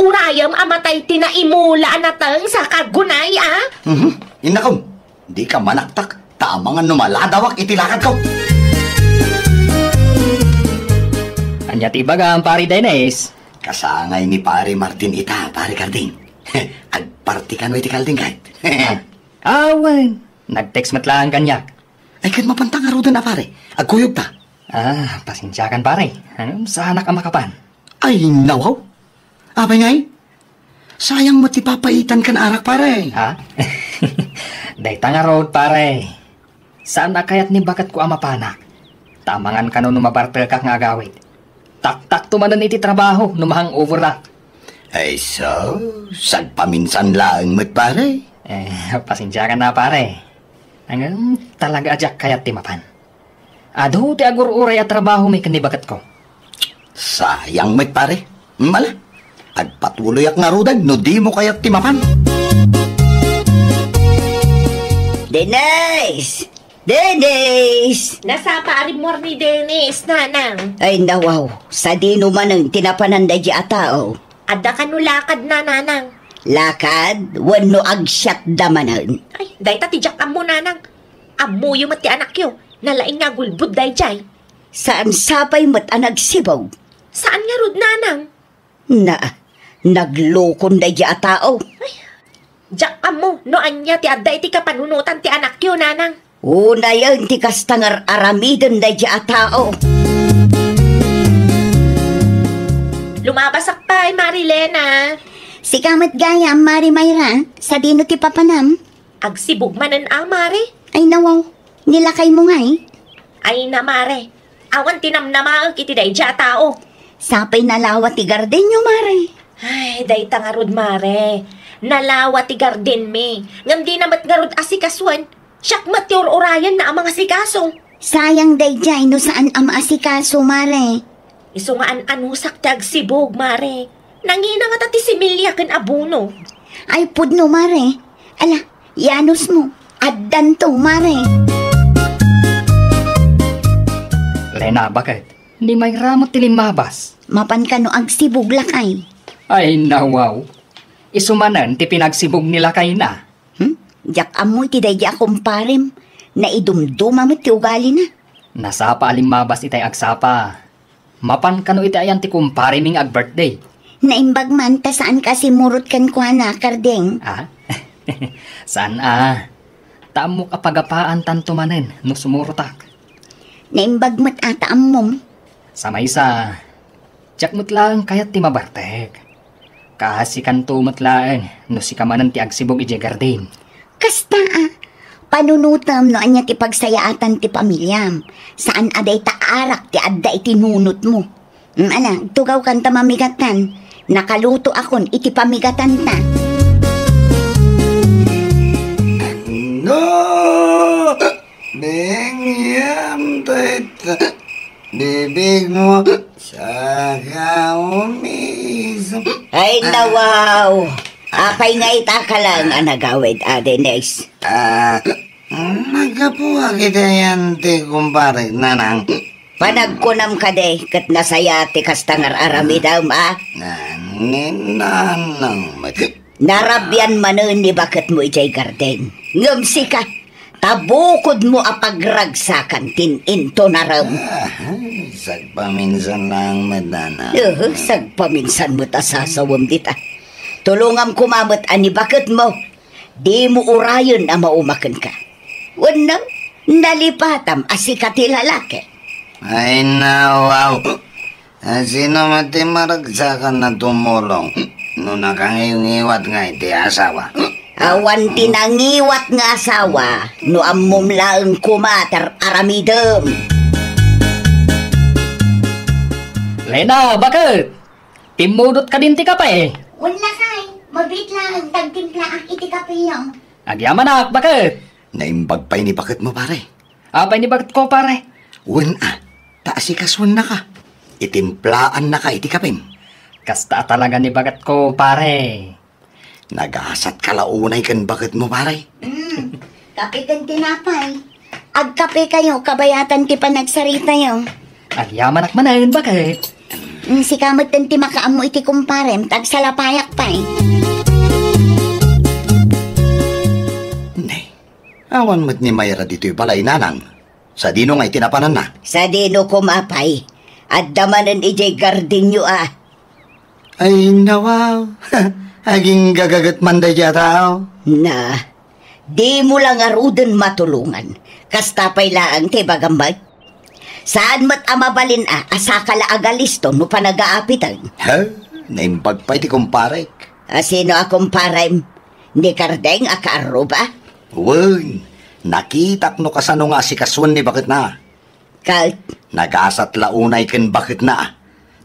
urayem a matay ti naimula a nateng sa kagunay, a? Mhm. Innakom, dika manaktak, ta amangan no maladawak iti lakadko. Ania ti ibagam, Pare Dennis? Kasangay ni Pare Martin ita, Pare Garding. Agparti kano iti kalding, kayat? Ah, awan. Nag-text met laeng kaniak. Ay, ket mapanta ngaruden a, pare. Agkuyogta. Ah, pasensiakan, pare. Ngem saanak a makapan. Ay, nawaw. Apay ngay? Sayang met ti papaitan kan arak, pare. Ha? Dayta ngarud, pare. Saan a kayat ni baketko a mapanak. Ta amangan kano no mabartekak nga agawid. Taktakto manen iti trabaho no ma-hangoverak. Ay, so, sagpaminsan laeng met, pare. Eh, pasensiakan a, pare. Ngem, talaga a diak kayat ti mapan. Adu ti agur-uray a trabaho mi ken ni baketko. Sayang met, pare. Mala, agpatuloyak ngaruden no dimo kayat ti mapan. Denise! Denise! Nasapa a rimmuar ni Denise, nanang. Ay, nawaw. Sadino manen ti napanan daydi a tao? Adda kano lakadna, nanang. Lakad? Wenno agsiatda manen? Ay, dayta ti diak ammo, nanang. Ammoyo met ti anakyo. Nalaing nga agulbod daydiay. Saan sapay met a nagsibog? Saan ngarud, nanang. Na, naglukon daydi a tao. Ay, diak ammo no ania ti adda iti kapanunotan ti anakyo, nanang. Unayen ti kasta nga ar-aramiden daydi a tao. Lumabasak pay, Mari Lena. Sika met gayam, Mari Mayra, sadino ti papanam? Agsibog manen a, Mare. Ay, nawaw. Ni lakaymo ngay? Ay na, Mare. Awan ti namnamaek iti daydi a tao. Sapay nalawa ti gardenyo, Mare. Ay, dayta ngarud, Mare. Nalawa ti gardenmi. Ngem dina met ngarud asikasuen. Siak met ti ur-urayenna a mangasikaso. Sayang daydiay no saan a maasikaso, Mare. Isu nga an-anusak ti agsibog, Mare. Nangina ngata ti similya ken abono. Ay, pudno, Mare. Ala, ianusmo. Addanto, Mare. Lena, baket? Ni Mayra met ti limmabas. Mapan kano agsibog, lakay? Ay, nawaw. Isu manen ti pinagsibog ni lakayna. Hmm? Diak ammo iti daydi a kumparem. Naidumduma met ti ugalina. Nasapa a limmabas itay agsapa. Mapan kano iti ayan ti kumparemi nga ag-birthday? Naimbag man ta saan ka simurot kenkuana, Kardeng. Ah? Saan a? Ta ammok a pagapaantanto manen no sumurotak. Naimbag met a ta ammom. Sa maysa, diak met laeng kayat ti mabartek. Kaasikanto met laeng no sika manen ti agsibog idiay garden. Kasta a, panunotem no ania ti pagsayaatan ti pamiliam. Saan a dayta arak ti adda iti nunotmo. Mm, ala, tugawkan ta mamigatan. Nakalutoakon iti pamigatanta. No! Bengyam dayta. Bibigmo, saka umis. Ay, nawaw. Apay nga ita ka lang a nagawid, Ade Nex? Ah, naggapuak iti ayan ti kumparek, nanang. Panagkunam kadi, ket nasaya ti kasta nga ar-aramidem, a? Ni nanang met. Narabian manen ni baketmo idiay garden. Ngem sika, ta bukodmo a pagragsakan ti in-intonarem. Ah, sagpaminsan lang met, nanang. Eh, sagpaminsan met a sasawem dita. Tulongam koma met a ni baketmo, dimo urayen a mauma kenka. Wenno, nalipatam a sika ti lalaki. Ay, nawaw. A, sino met ti maragsakan a tumulong no nakangiwngiwat nga iti asawa? Awan ti nangiwat nga asawa no ammom laeng koma ti ar-aramidem. Lena, baket? Timmudot kadin ti kape? Wen, lakay, mabiit laeng ta agtimplaak iti kapeyo. Agyamanak, baket? Naimbag pay ni baketmo, pare. Apay ni baketko, pare? Wen a, ta asikasuennaka. Itimplaannaka iti kapem. Kasta a talaga ni baketko, pare. Nagasatka la unay ken baketmo, pare. Mm, kape ken tinapay. Agkapekayo, kabayatan ti panagsaritayo. Agyamanak manen, baket? Mm, sika met ti makaammo iti kumparem, ta agsalapayak pay. Ne, awan met ni Mayra ditoy balay, nanang. Sadino nga iti napananna? Sadino koma pay? Adda manen idiay gardenyo a. Ay, nawaw. Aginggagaget man daydiay a tao. Na, dimo la ngaruden matulongan. Kasta pay laeng ti ibagam met. Saan met a mabalin a, a saka la agalisto no panagaapiten. Ha? Naimbag pay ti kumparek. A, sino a kumparem? Ni Kardeng a kaarruba? Wen, nakitak no kasano nga asikasuen ni baketna. Ket? Nagasat la unay ken baketna,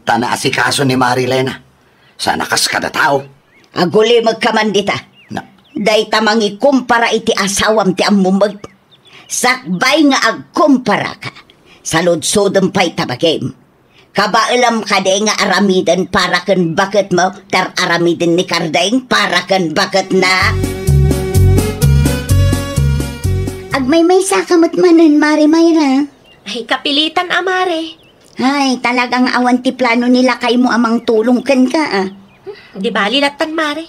ta naasikaso ni Marilena. Saan a kas kada tao. Agulimekka man dita. Na- Dayta mangikumpara iti asawam ti ammom met. Sakbay nga agkumparaka, saludsodem pay ta bagim. Kabaelam kadi nga aramiden para ken baketmo ti ar-aramiden ni Kardeng para ken baketna? Agmaymaysaka met manen, Mare Mayra. Ay, kapilitan a, Mare. Ay, talaga nga awan ti plano ni lakaymo a mangtulong kenka, a. Di bali lattan, Mare.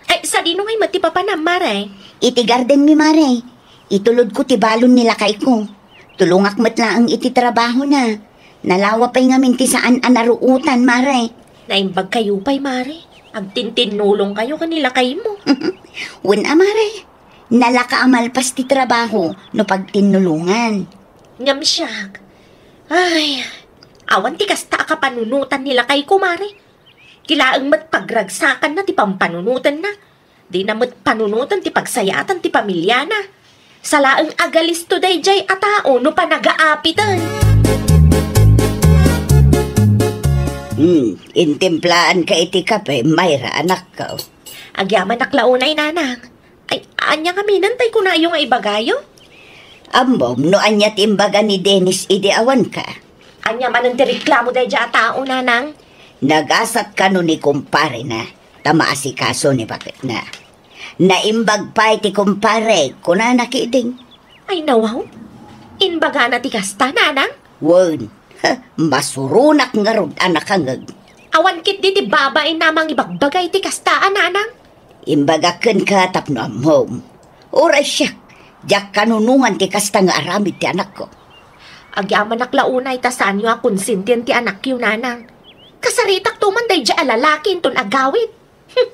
Ay, sadino ngay met ti papanam, Mare? Iti gardenmi, Mare. Itulodko ti balon ni lakayko. Tulongak met laeng iti trabahona. Nalawa pay ngamin ti saan a naruotan, Mare. Naimbagkayo pay, Mare. Agtintinnulongkayo ken ni lakaymo. Wen a, Mare. Nalaka a malpas ti trabaho no pagtinnulongan. Ngem siak, ay, awan ti kasta a kapanunotan ni lakayko, Mare. Ti laeng met pagragsakanna ti pampanunotenna. Dina met panunoten ti pagsayaatan ti pamiliana. Salaeng agalisto daydiay a tao no panagaapiten. Hmm, intimplaanka iti kape, Mayra, anakko. Agyamanak la unay, Nanang. Ay, ania ngaminen tay kunayo nga ibagayo? Ammom no ania ti imbaga ni Dennis idi awanka? Ania manen ti reklamo daydiay a tao, Nanang? Nagasat kano ni kumparena, ta maasikaso ni baketna. Naimbag pay ti kumpare, kunana ketdin. Ay, nawaw. Imbagana ti kasta, Nanang? Wen, ha, masuronak ngarud a nakangeg. Awan ketdi ti babain a mangibagbaga iti kasta a, Nanang. Imbagak kenka tapno ammom. Uray siak, diak kanunongan ti kasta nga aramid ti anakko. Agyamanak la unay ta saanyo a konsentien ti anakyo, Nanang. Kasaritakto man daydiay a lalaki inton agawid. Hm,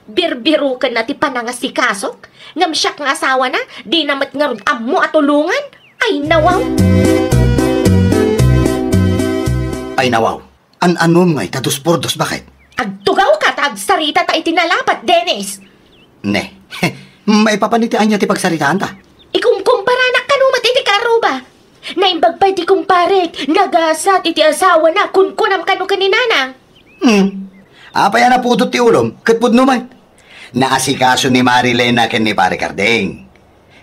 birbirokenna ti panangasikasok, ngem siak nga asawana, dina met ngarud ammo a tulongan. Ay, nawaw! Ay, nawaw! An-anom ngay ta dos por dos, baket? Agtugawka ta agsarita ta iti nalapat, Dennis! Ne, maipapan iti ania ti pagsaritaanta? Ikumkumparanak kano met iti kaarruba. Naimbag pay ti kumparek, nagasat iti asawana, kunkunam kano ken ni Nanang. Hmm. Apay a napudot ti ulom, ket pudno met. Naasikaso ni Marilena ken ni Pare Kardeng.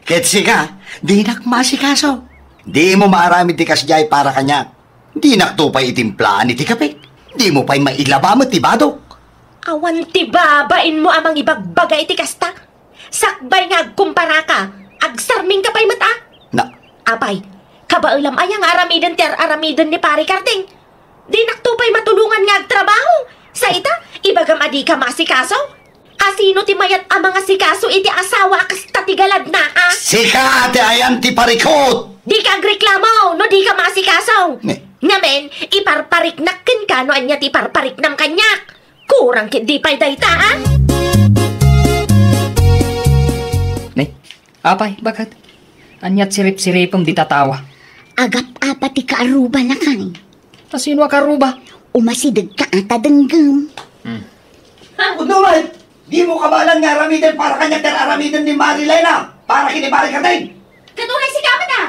Ket sika, dinak maasikaso. Dimo maaramid ti kasdiay para kaniak. Dinakto pay itimplaen iti kape. Dimo pay mailaba met ti badok. Awan ti babainmo a mangibagbaga iti kasta. Sakbay nga agkumparaka, agsarmingka pay met a. Na- Apay, kabaelam aya nga aramiden ti ar-aramiden ni Pare Kardeng? Dinakto pay matulongan nga agtrabaho. Sa ita, ibagam a dika maasikaso? Asino ti mayat a mangasikaso iti asawa a kasta ti galadna, a? Sika ti ayan ti parikut! Dika agreklamo no dika maasikaso. Ne. Ngamin, iparpariknak kenka no ania ti iparpariknam kaniak. Kurang ketdi pay dayta, a? Ne, apay, baket? Ania ti siripsiripem dita tawa? Agap-apa ti kaarruba, lakay. Asino a kaarruba? Umasidegka a ta denggem. Hmm. Pudno met! Dimo kabaelan nga aramiden para kaniak ti ar-aramiden ni Marilena para ken ni Pare Kardeng? Ket uray sika met a!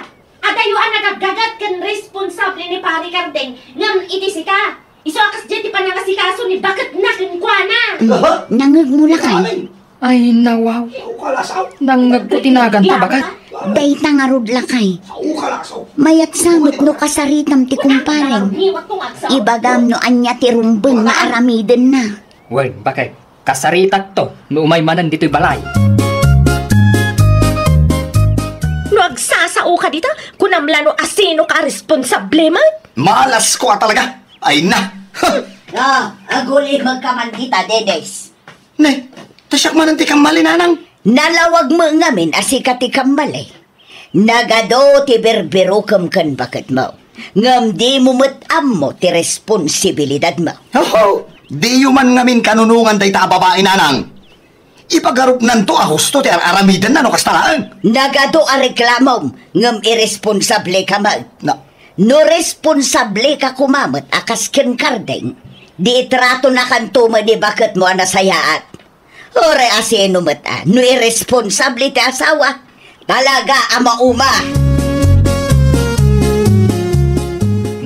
Adayo a nagaggagat ken responsable ni Pare Kardeng ngem iti sika, isu a kasdiay ti panangasikaso ni baketna kenkuana. Aha. Nangngegmo, lakay. Ay, nawaw. Nangngegko ti naganta, baket. Dayta ngarud, lakay. Mayat sa met no kasaritam ti kumparem. Ibagam no ania ti rumbeng nga aramidenna. Wen, baket. Kasaritakto no umay manen ditoy balay. No agsasaoka dita, kunam la no asinoka a responsable met? Malas ko a talaga. Ay na. Huh. Ah, agulimegka man dita, Dennis. Ne, ta siak manen ti kammali, Nanang. Nalawag met ngamin a sika ti kammali. Nagadu ti birbirokem ken baketmo. Ngem dimo met ammo ti responsibilidadmo. Oho! Diyo man ngamin kanunongan dayta a babai, nanang. Ipagarupnanto a husto ti ar-aramidenna no kasta laeng. Nagadu a reklamom, ngem iresponsableka met. Na- No responsableka koma met a kas ken Garden, di itratonakanto met ni baketmo a nasayaat. Uray a sino met a, no irresponsable ti asawa, talaga a mauma.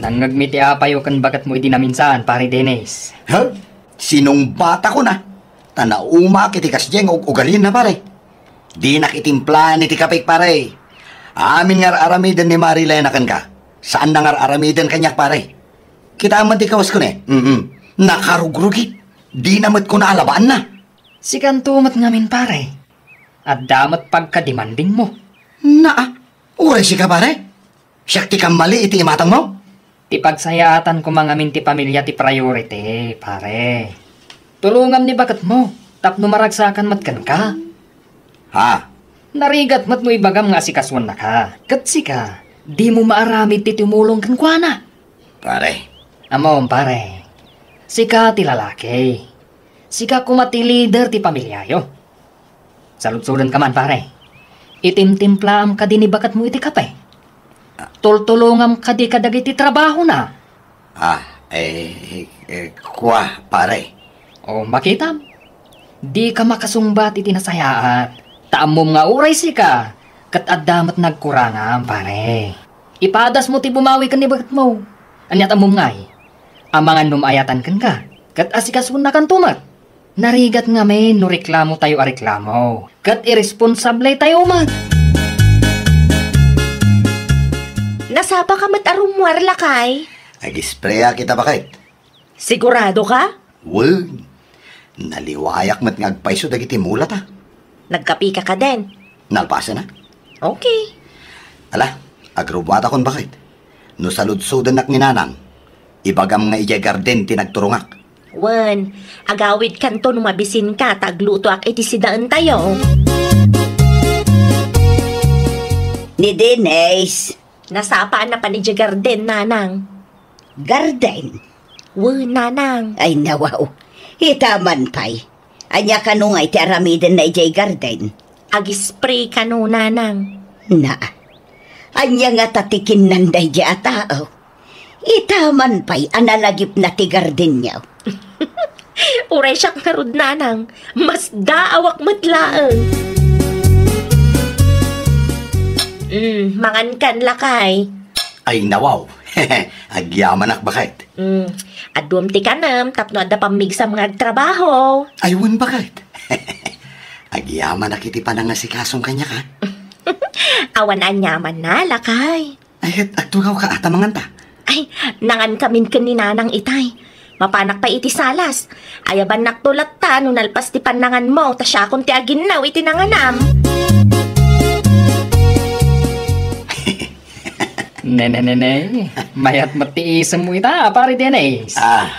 Nangngegmi ti apayo ken baketmo idi naminsan, Pare Dennis. Ha? Sinungbatakon a, ta naumaak iti kasdiay nga ug-ugalianna, pare. Dinak itimplaen iti kapek, pare. Amin nga ar-aramiden ni Marilena kenka. Saanna nga ar-aramiden kaniak, pare. Kitaem man ti kawasko ne. Mm-mm. Nakarugrugit. Dina met kuna a labaanna. Sikanto met ngamin, pare. Adda met pagkademandingmo. Naa, uray sika, pare. Siak ti kammali iti imatangmo? Ti pagsayaatan koma ngamin ti pamilia ti priority, pare. Tulongam ni baketmo tapno maragsakan met kenka. Ha? Narigat met no ibagam nga asikasuennaka. Ket sika, dimo maaramid ti tumulong kenkuana. Pare. Ammom, pare. Sika ti lalaki. Sika koma ti leader ti pamiliayo. Saludsodenka man, pare. Itimtimplaam kadi ni baketmo iti kape? Tultulongam kadi kadagiti trabahona? Ah, eh, eh, kua, pare. O, makitam. Dika makasungbat iti nasayaat. Ta ammom nga uray sika, ket adda met nagkurangam, pare. Ipadasmo ti bumawi ken ni baketmo. Ania ti ammom ngay? Amangan no maayatan kenka, ket asikasuennakanto met. Narigat ngamin no reklamotayo a reklamo, ket iresponsabletayo met. Nasapaka met a rummuar, lakay? Agispreak ita, baket. Sigurado ka? Wen, naliwayak met nga agpayso dagiti mulata. Nagkapika kadin? Nalpasen a. Okay. Ala, agrubbuatakon, baket. No saludsodennak ni nanang, ibagam nga idiay garden ti nagturongak. Wen, agawidkanto no mabisinka ta aglutoak iti sidaentayo. Ni Denise. Nasapaan a pan idiay garden, nanang. Garden? Wen, nanang. Ay, nawaw. Ita man pay. Ania kano nga iti aramidenna idiay garden? Agispray kano, nanang. Na, ania ngata ti kinnanda idiay a tao? Ita man pay a nalagipna ti gardenyo. Uray siak ngarud, nanang, masdaawak met laeng. Mm, mangankan, lakay. Ay, nawaw. Agyamanak, baket. Mm, aduam ti kanem tapno adda pammigsam nga agtrabaho. Ay, wen, baket. Agyamanak iti panangasikasom kaniak, a. Awan aniamanna, lakay. Ay, ket agtugawka a ta manganta. Ay, nangankamin ken ni nanang itay. Mapanak pay iti salas. Ayabannakto latta no nalpas ti pannanganmo, ta siakon ti aginnaw iti nanganam. Ne, ne, ne, ne. Mayat met ti isemmo ita, Pare Dennis. Ah,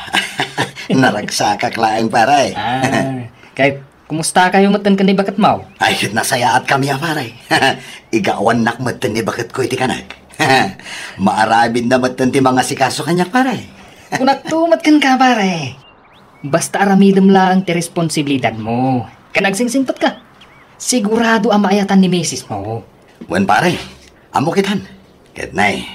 naragsakak laeng, pare. Ah, kay Kumustakayo metten ken ni baketmo? Ay, ket nasayaat kami a, pare. Igawannak metten ni baketko iti kanek. Maaramidna metten ti mangasikaso kaniak, pare. Kunakto met kenka, pare. Basta aramidem laeng ti responsibilidadmo. Ken agsingsingpetka. Sigurado a maayatan ni misismo. Wen, pare. Ammo kitan. Ket nay,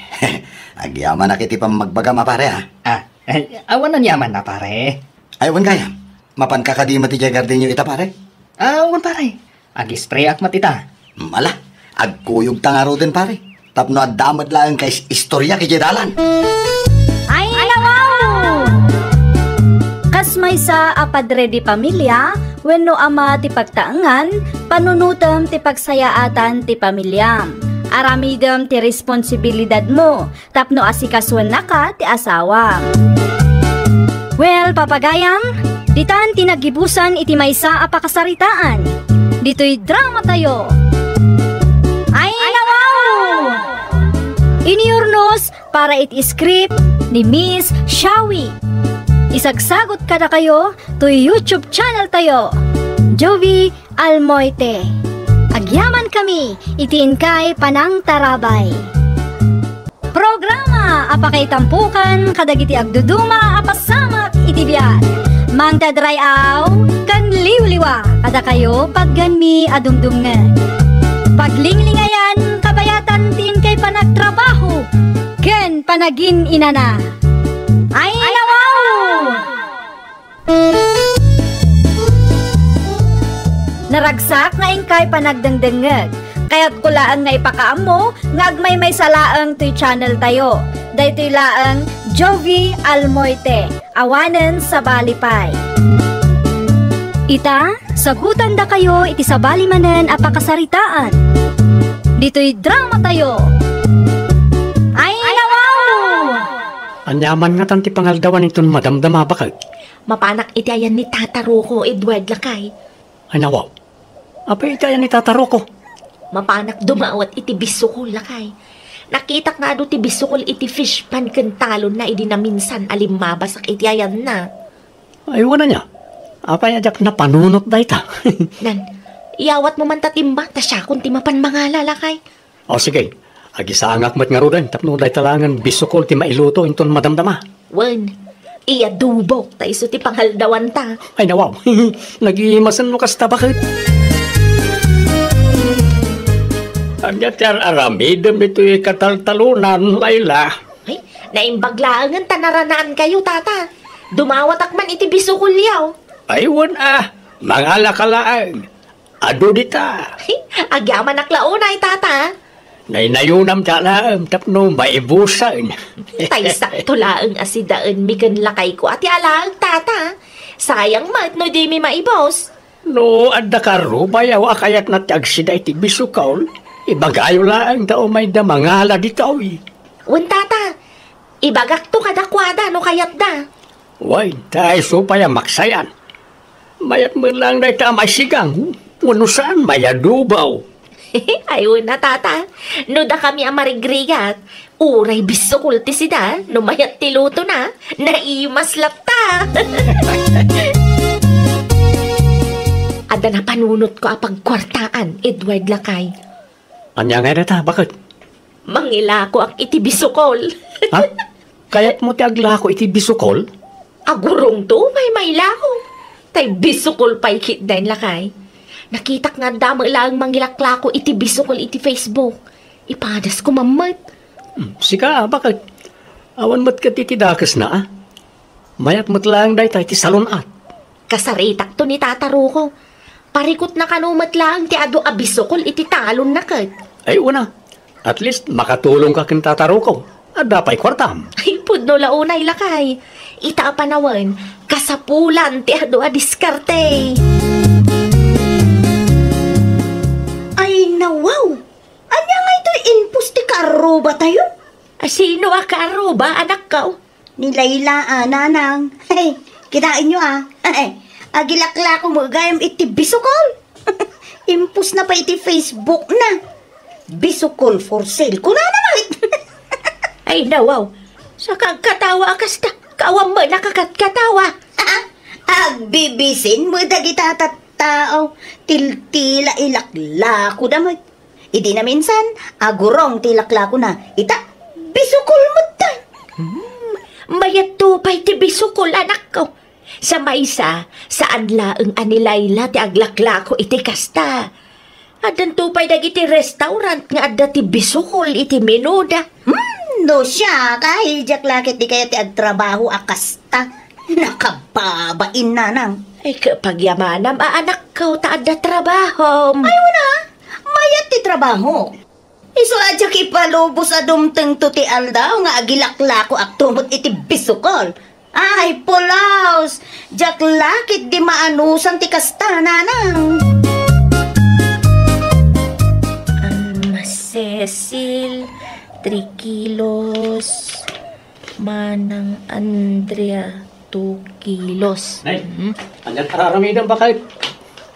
agyamanak iti pammagbagam a, pare, a. Ah, ay, awan aniamanna, pare. Ay, wen gayam. Mapanka kadi met idiay gardenyo ita, pare? Ah, wen, pare. Agispreyak met ita. Mala, agkuyogta ngaruden, pare. Tapno adda met laeng kais-, istoriak idiay dalan. Ay, nawaw! Kas maysa a padre de pamilia wenno ama ti pagtaengan, panunotem ti pagsayaatan ti pamiliam. Aramidem ti responsibilidadmo tapno asikasuennaka ti asawam. Well, papagayam, ditan ti naggibusan iti maysa a pakasaritaan. Ditoy dramatayo. Ay, nawaw! Inurnos para iti script ni Miss Shawi. Isagsagot kadakayo toy YouTube channel tayo, Jovi Almoite. Agyaman kami iti inkay panangtarabay. Programa a pakaitampokan kadagiti agduduma a pasamak iti biag. Mangted ray-aw ken liwliwa kadakayo, patganmi a dumdumngeg. Paglinglingayan, kabayatan ti inkay panagtrabaho ken panagin-inana. Ay, nawaw! Naragsak nga inkay panagdengdengngeg. Kayatko laeng nga ipakaammo nga agmaymaysa laeng toy channel tayo. Daytoy laeng Jovi Almoite, awanen sabali pay. Ita, sagutandakayo iti sabali manen a pakasaritaan. Ditoy drama tayo. Ay, nawaw! Ania man ngatan ti pangaldawan inton madamdama, baket? Mapanak iti ayan ni Tata Rocco, Edward, lakay. Ay, nawaw. Apay iti ayan ni Tata Rocco? Mapanak dumawat iti bisukol, lakay. Nakitak nga adu ti bisukol iti fish pond ken talonna idi naminsan a limmabasak iti ayanna. Ay, wen ania. Apay a diak napanunot dayta? Nan, iyawatmo man ta timba, ta siakon ti mapan mangala, lakay. O, sige. Agisangak met ngaruden tapno dayta laengen bisukol ti mailuto inton madamdama. Wen, iyadubok ta isu ti pangaldawanta. Ay, nawaw. Nagimasen no kasta, baket? Ania ti ar-aramidem itoy kataltalonan, Laila? Ay, naimbag laengen ta naranaankayo, Tata. Dumawatak man iti bisukolyo. Ay, wen a. Mangalaka laeng. Adu dita. Agyamanak la unay, Tata. Naynayonam ti alaem tapno maibusen. Tay sakto laeng a sidaenmi ken lakayko a ti alaek, Tata. Sayang met no dimi maibus. No adda karubayo a kayatna ti agsida iti bisukol, ibagayo laeng ta umayda mangala ditoy. Wen, Tata. Ibagakto kadakuada no kayatda. Wen, ta isu pay a maksayan. Mayat met laeng dayta a maisigang, wenno saan, mayadubaw. Ay, wen a, Tata. No dakami a marigrigat, uray bisukol ti sida, no mayat ti lutona, naimas latta. Adda napanunotko a pagkuartaan, Edward, lakay. Ania ngay dayta, baket? Mangilakoak iti bisukol. Ha? Kayatmo ti aglako iti bisukol? Agurongto pay mailako. Tay bisukol pay ketdin, lakay. Nakitak nga adda met laeng mangilaklako iti bisukol iti Facebook. Ipadasko man met. Hmm, sika, baket? Awan met ket iti dakesna, a? Mayat met laeng dayta iti salun-at. Kasaritakto ni Tata Rocco. Parikutna kano met laeng ti adu a bisukol iti talonna ket. Ay, wen a. At least, makatulongka ken Tata Rocco. Adda pay kuartam. Ay, pudno la unay, lakay. Ita a panawen, kasapulan ti adu a diskarte. Ay, nawaw! Ania ngay toy impus ti kaarrubatayo? A, sino a kaarruba, anakko? Ni Laila, a, nanang. Kitaenyo, a. Agilaklako met gayam iti bisukol. Impusna pay iti Facebook na. Bisukol for sale. Kunana met. Ay, nawaw. Saka agkatawa a kasta. Kaawan met a kakatkatawa. Agbibisin met dagita a tattao. Tiltila ilaklakoda met. Idi naminsan, agurong ti laklakona. Ita, bisukol met ta. Hmm, mayatto pay ti bisukol, anakko. Sa maysa, saan laeng a ni Laila ti aglaklako iti kasta. Addanto pay dagiti restaurant nga adda ti bisukol iti menuda. Hmm, no siak, ay, diak la ket di kayat ti agtrabaho a kasta. Nakababain, nanang. Ay, ket pagyamanam a anakko ta adda trabahom. Ay, wen a, mayat ti trabaho. Isu a diak ipalubos a dumtengto ti aldaw nga agilaklakoakto met iti bisukol. Ay, pulos! Diak la ket di maanusan ti kasta, nanang. Am, Cecil, three kilos. Manang Andrea, two kilos. Nay, mhm. Ania ti ar-aramidem, baket?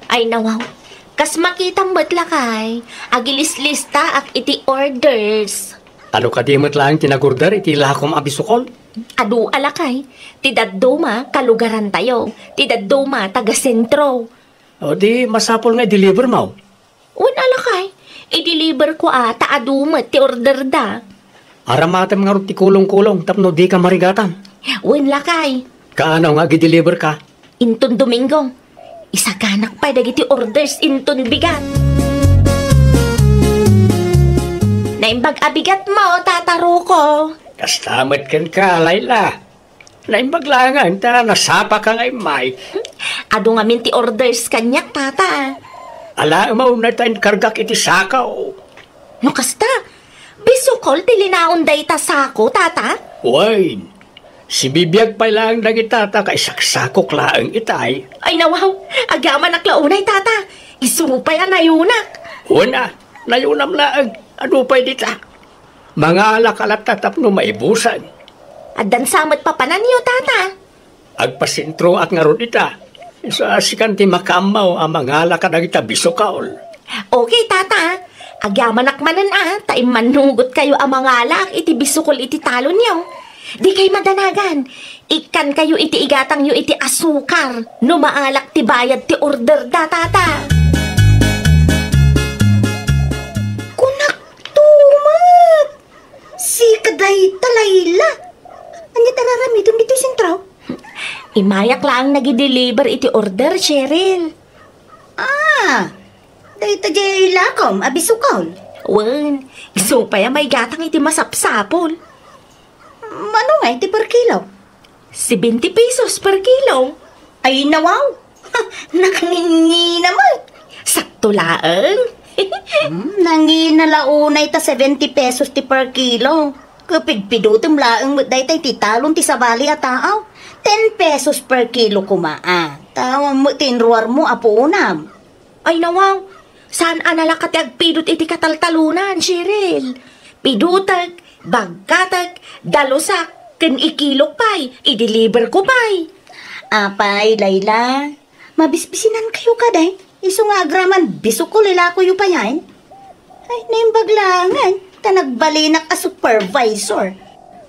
Ay, nawaw. Kas makitam met, lakay, agilislistaak iti orders. Adu kadi met laeng ti nag-order iti lakom a bisukol? Adu a, lakay. Ti dadduma, kalugarantayo. Ti dadduma, taga-sentro. O di, masapul nga i-deliver mo. Wen a, lakay, i-deliver ko a ta adu met ti order da. Aramatem ngarud ti kulong-kulong tapno dika marigatan. Wen, lakay. Kaano nga agi-deliver ka? Inton Domingo, isaganak pay dagiti orders inton bigat. Naimbag a bigat mo, Tata Rocco. Kasta met kenka, Laila. Naimbag laengen ta nasapaka nga immay. Adu ngamin ti orders kaniak, Tata. Alaem a unay ta inkargak iti sako. No kasta, bisukol ti linaon dayta sako, Tata? Wen, sibibiag pay laeng dagita ta kaisaksakok laeng itay. Ay, nawaw, agyamanak la unay, Tata. Isu pay a nayunak. Wen a, nayunam laeng. Adu pay dita. Mangalaka latta tapno maibusan. Addan sa met papananyo, Tata? Agpasentroak ngarud ita. Isu a sikan ti makaammo a mangala kadagita bisukol. Okay, Tata. Agyamanak manen a, ta immannugotkayo a mangalaak iti bisukol iti talonyo. Dikay madanagan. Ikkankayo iti igatangyo iti asukar no maalak ti bayad ti order da, Tata. Kunak tumet! Sika dayta, Laila. Ania ti ar-aramidem ditoy sentro? Immayak laeng nagi-deliver iti order, Cheryl. Ah, dayta diay ilakom a bisukol. Wen, isu pay a maigatang iti masapsapul. Mano nga iti per kilo? Seventy pesos per kilo. Ay, nawaw! Nakangingina met! Sakto laeng. Hmm, nangina la unay ta seventy pesos ti per kilo. Kapidpidutem laeng met dayta iti talon ti sabali a tao. Ten pesos per kilo koma, a. Tawang met ti inruarmo a puonam. Ay, nawaw, saan a nalaka ti agpidut iti kataltalonan, Cheryl. Pidutek, bagkatek, dalusak, ken ikilok pay, i-deliver ko pay. Apay, Laila, mabisbisinankayo kadi? Isu nga agraman bisukol ilakoyo pay ay? Ay, naimbag laengen, ta nagbalinak a supervisor.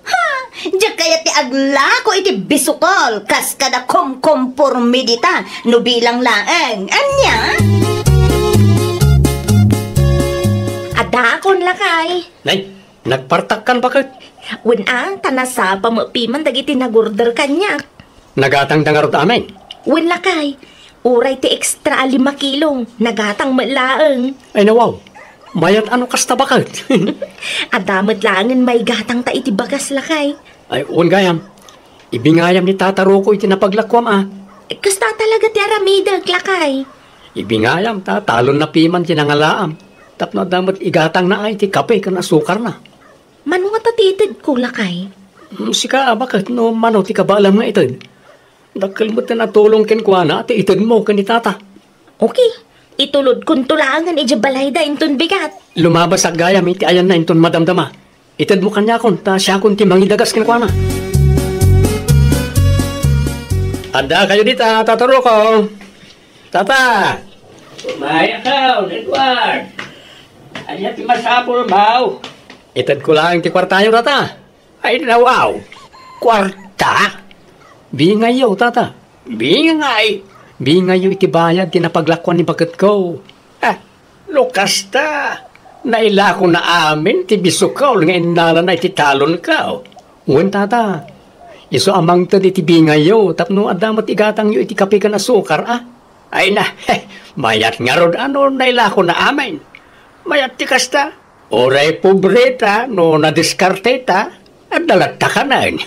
Ha! Diak kayat ti aglako iti bisukol kas kada komkomporme dita no bilang laeng. Ania? Adakon, lakay. Nay, nagpartakkan baket? Wen a, ta nasapa met piman dagiti nag-order kaniak. Nagatangda ngarud amin? Wen, lakay. Uray ti extra a lima kilo, nagatang met laeng. Ay, nawaw. Mayat a no kasta baket. Adda met laengen maigatangta iti bagas, lakay. Ay, wen gayam. Ibingayam ni Tata Rocco iti napaglakuam a. Kasta talaga ti aramidek, lakay. Ibingayam ta talonna piman ti nangalaam. Tapno adda met igatangna ay ti kape ken asukarna. Mano ngata ti itedko, lakay? Hmm, sika a baket no mano ti kabaelam nga ited. Dakkel met ti natulong kenkuana ti itedmo ken ni Tata. Okay, itulodkonto laengen idiay balayda inton bigat. Lumabasak gayam iti ayanna inton madamdama. Itedmo kaniakon ta siakon ti mangidagas kenkuana. Addakayo dita, Tata Rocco. Tata! Mayakaw, Edward! Ania ti masapulmo? Itedko laeng ti kuartayo, Tata. Ay, nawaw. Kuarta? Bingayyo, Tata. Bingay? Bingayyo iti bayad ti napaglakuan ni baketko. Ah, no kasta, nailakona amin ti bisukol nga innalana iti talonko. Wen, Tata. Isu a mangted iti bingayyo tapno adda met igatangyo iti kape ken asukar, a? Ay na, mayat ngarud a no nailakona amin. Mayat ti kasta. Uray pobreta no nadiskarteta, adda latta kanen.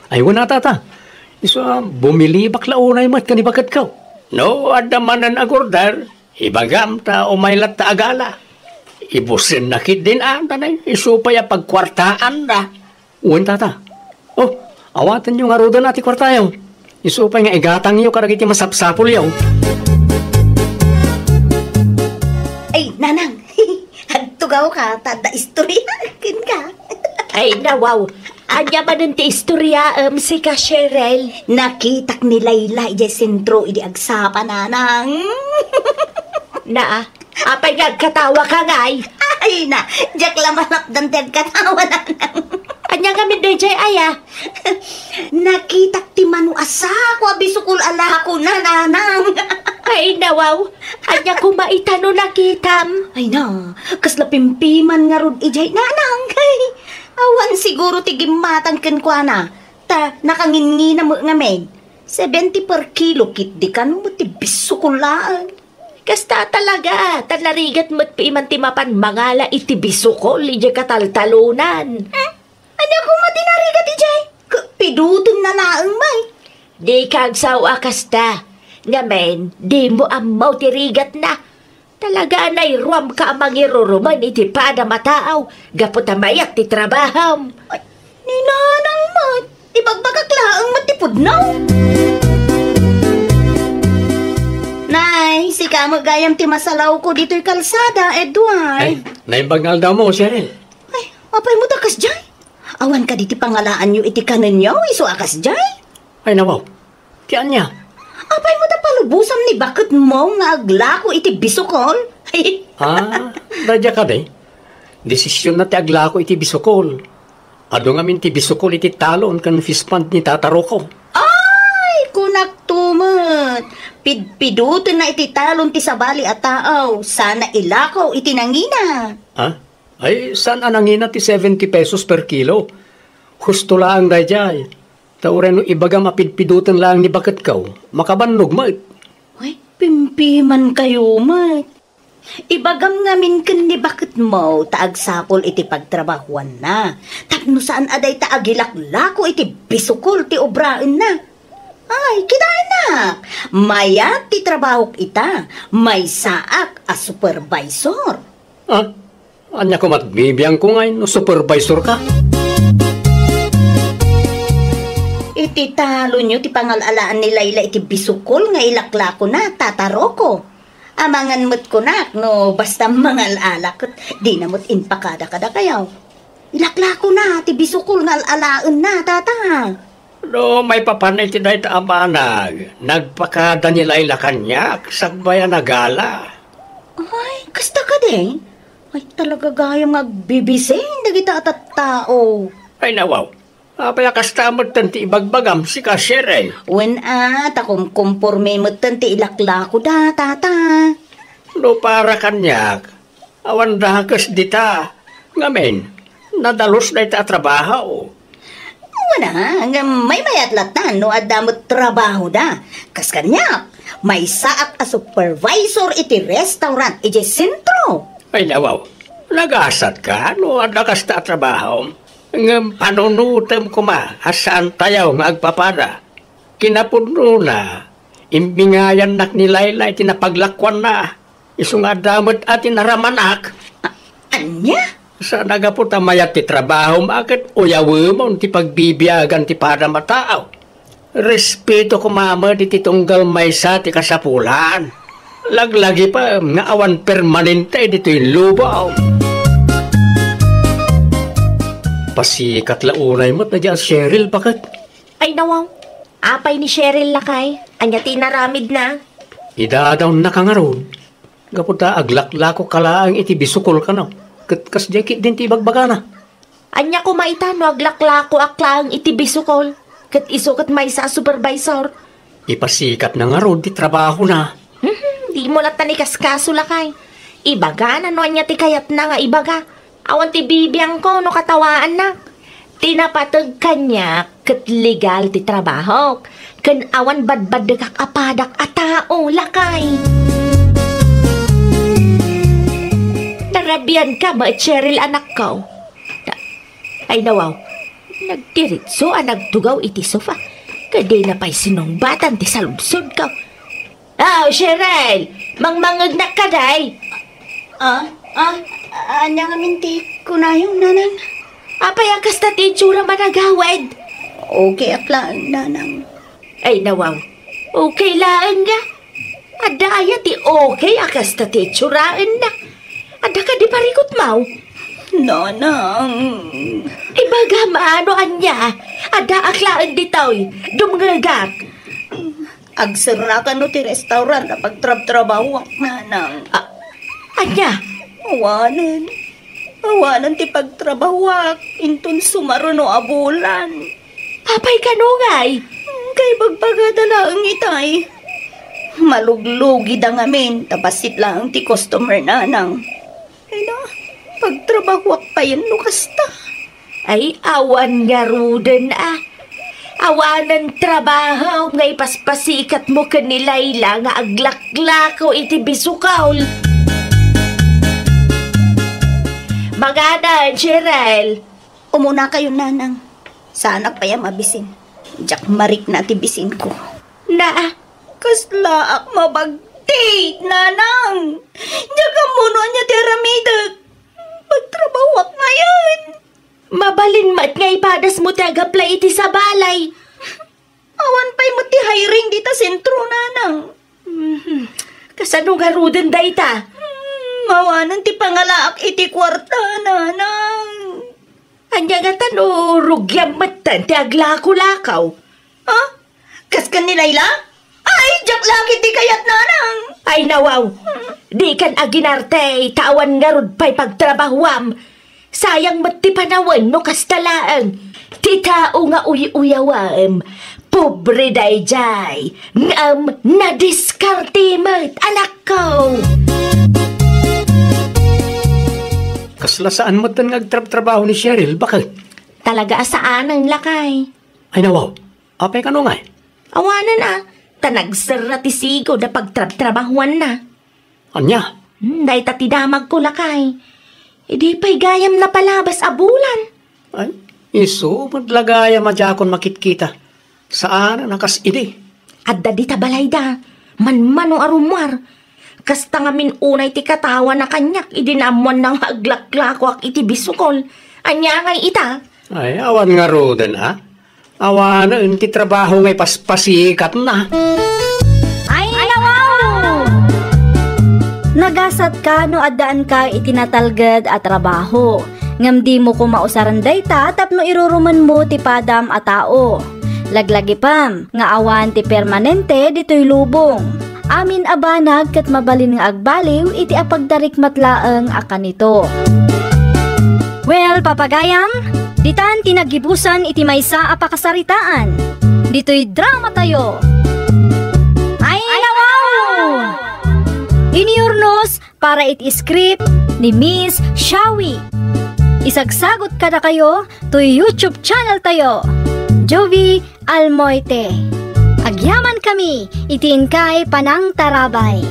Ay, wen a, Tata. Isu a bumilibak la unay met ken ni baketko. No adda manen a order, ibagam ta umay latta a gala. Ibusenna ketdin a, ta nay, isu pay a pagkuartaanna. Wen, Tata. Oh, awatenyo ngaruden a ti kuartayo. Isu pay nga igatangyo kadagiti masapsapulyo. Ay, Nanang, agtugawka ta adda istorya kenka. Ay, nawaw. Ania manen ti istoryaem, sika, Cheryl? Nakitak ni Layla idiay sentro idi agsapa, Nanang. Naa, apay nga agkatawaka ngay? Ay na, diak la malapdan ti agkatawa, Nanang. Ania ngamin daydiay aya? Nakitak ti mano a sako a bisukol a lakona, Nanang. Ay, nawaw. Ania koma ita no nakitam? Ay na, kasla pimpiman ngarud idiay, Nanang. Ay, Awan siguro ti gimmatang kenkuana, ta nakanginnina met ngamin. Seventy per kilo ketdi kano met ti bisukol laeng. Kasta talaga, ta narigat met pay man ti mapan mangala iti bisukol idiay kataltalonan. Hmm? Ania koma ti narigat idiay? Ket pidotenna laeng met. Dika agsao a kasta. Ngamin, dimo ammo ti rigatna. Talaga a nairuamka a mangirurumen iti padam a tao gapu ta mayat ti trabahom. Ay, ni Nanang met, ibagbagak laeng met ti pudno. Nay, sika met gayam ti masalawko ditoy kalsada, Edward. Ay, naimbag nga aldawmo, Cheryl. Ay, apay met a kasdiay? Awan kadi ti pangalaanyo iti kanenyo, isu a kasdiay? Ay, nawaw. Ti ania? Apay met a palubosam ni baketmo nga aglako iti bisukol? Ah, daydiay kadi. Desisionna ti aglako iti bisukol. Adu ngamin ti bisukol iti talon ken fish pond ni Tata Rocco. Ay, kunakto met. Pidpidotenna iti talon ti sabali a tao, sana ilako iti nangina. Ha? Ay, saan a nangina ti seventy pesos per kilo? Husto laeng daydiay. Ta uray no ibagam a pidpidoten laeng ni baketko, makabannog met. Ay, pimpimankayo met. Ibagam ngamin ken ni baketmo ta agsapul iti pagtrabahuanna. Tapno saan a dayta agilaklako iti bisukol ti obraenna. Ay, kitaennak, mayat ti trabahok ita, maysaak a supervisor. Ah, ania koma ti bibiangko ngay no supervisor ka? Iti talonyo ti pangal-alaan ni Layla iti bisukol nga ilaklakona, Tata Rocco. Amangan met kunak no basta mangal-ala ket dina met impakada kadakayo. Ilaklakona ti bisukol nga al-alaenna, Tata. No maipapan iti dayta a banag, nagpakada ni Layla kaniak, sakbay a nagala. Ay, kasta kadi? Ay, talaga gayam nga agbibisin dagita a tattao. Ay, nawaw. Apay a kasta metten ti ibagbagam, sika, Cheryl? Wen a, ta kumkumporme metten ti ilaklakoda, Tata. No para kaniak, awan dakes dita. Ngamin, nadalus dayta a trabaho. Wen a, ngem maymayat latta no adda met trabahoda. Kas kaniak, maysaak a supervisor iti restaurant idiay sentro. Ay, nawaw. Nagasatka no adda kasta a trabaho. Ngem panunotem koma a saantayo nga agpapada. Kinapudnona, imbingayannak ni Layla iti napaglakuanna. Isu nga adda met a tinaramanak. A-, ania? Saan a gapu ta mayat ti trabahom a ket uyawemon ti pagbibiagan ti padam a tao. Respeto koma met iti tunggal maysa ti kasapulan. Laglagipem nga awan permanente ditoy lubong. Pasikat la unay met daydiay a Cheryl, baket. Ay, nawaw. Apay ni Cheryl, lakay? Ania ti inaramidna? Idadawnnak ngarud. Gapu ta aglaklako ka laeng iti bisukol kano. Ket kasdiay ketdin ti ibagbagana. Ania koma ita no aglaklakoak laeng iti bisukol? Ket isu ket maysa a supervisor. Ipasikatna ngarud ti trabahona. Mhm, dimo latta ikaskaso, lakay. Ibagana no ania ti kayatna nga ibaga. Awan ti bibiangko no katawaannak. Ti napateg kaniak ket legal ti trabahok, ken awan badbaddekak a padak a tao, lakay. Narabianka met, Cheryl, anakko. Na-, ay, nawaw. Nagdiritso a nagtugaw iti sofa. Kadina pay sinungbatan ti saludsodko. Ah, Cheryl! Mangmangngegnak kadi? Ah, ah, ania ngamin ti kunayo, Nanang? Apay a kasta ti itsuram a nagawid? Okay ak laeng, Nanang. Ay, nawaw. Okay laeng nga. Adda aya ti okay a kasta ti itsuraenna? Adda kadi parikutmo? Nanang. Ibagam no ania. Addaak laeng ditoy. Dumngegak. Agserra kano ti restaurant a pagtrabtrabahoak, Nanang? A-, ania? Awanen. Awanen ti pagtrabahoak inton sumaruno a bulan. Apay kano ngay? Kaibagbagada laeng itay. Maluglugida ngamin ta bassit laeng ti customer, Nanang. Ay na, pagtrabahoak payen no kasta. Ay, awan ngaruden a. Awanen trabaho nga ipaspasikatmo ken ni Laila nga aglaklako iti bisukol. Mangana, Cheryl. Umunakayo, Nanang. Saanak pay a mabisin. Diak marikna ti bisinko. Na, kaslaak mabagtit, Nanang. Diak ammo no ania ti aramidek. Pagtrabahoak ngayen. Mabalin met nga ipadasmo ti agaplay iti sabalay. Awan pay met ti hiring dita sentro, Nanang. Mhm. Kasano ngaruden dayta? Hmm, awanen ti pangalaak iti kuarta, Nanang. Ania ngata no rugiam metten ti aglako-lakaw? Ha? Kas ken ni Laila? Ay, diak la ketdi kayat, Nanang. Ay, nawaw. Dikan aginarte, ta awan ngarud pay pagtrabahuam. Sayang met ti panawen no kasta laeng. Ti tao nga uy-uyawem, pobre daydiay, ngem nadiskarte met, anakko. Kasla saan metten nga agtrabtrabaho ni Cheryl, baket? Talaga a saanen, lakay. Ay, nawaw. Apay kano ngay? Awanen a, ta nagserra ti sigud a pagtrabtrabahuanna. Ania? Hmm, dayta ti damagko, lakay. Idi pay gayam napalabas a bulan. Ay, isu met la gayam a diakon makitkita. Saan a kas idi? Adda dita balayda. Manmano a rummuar. Kasta ngamin unay ti katawana kaniak idi naammoanna nga aglaklakoak iti bisukol. Ania ngay ita? Ay, awan ngaruden a. Awanen ti trabaho nga ipaspasikatna. Ay, nawaw! Nagasatka no addaanka iti natalged a trabaho, ngem dimo koma usaren dayta tapno irurumenmo ti padam a tao. Laglagipem nga awan ti permanente ditoy lubong. Amin a banag ket mabalin nga agbaliw iti apagdarikmat laeng a kanito. Well, papagayam, ditan ti naggibusan iti maysa a pakasaritaan. Ditoy drama tayo. Ay, nawaw! Iniurnos para iti script ni Miss Shawi. Isagsagot kadakayo toy YouTube channel tayo, Jovi Almoite. Agyaman kami iti inkay panangtarabay.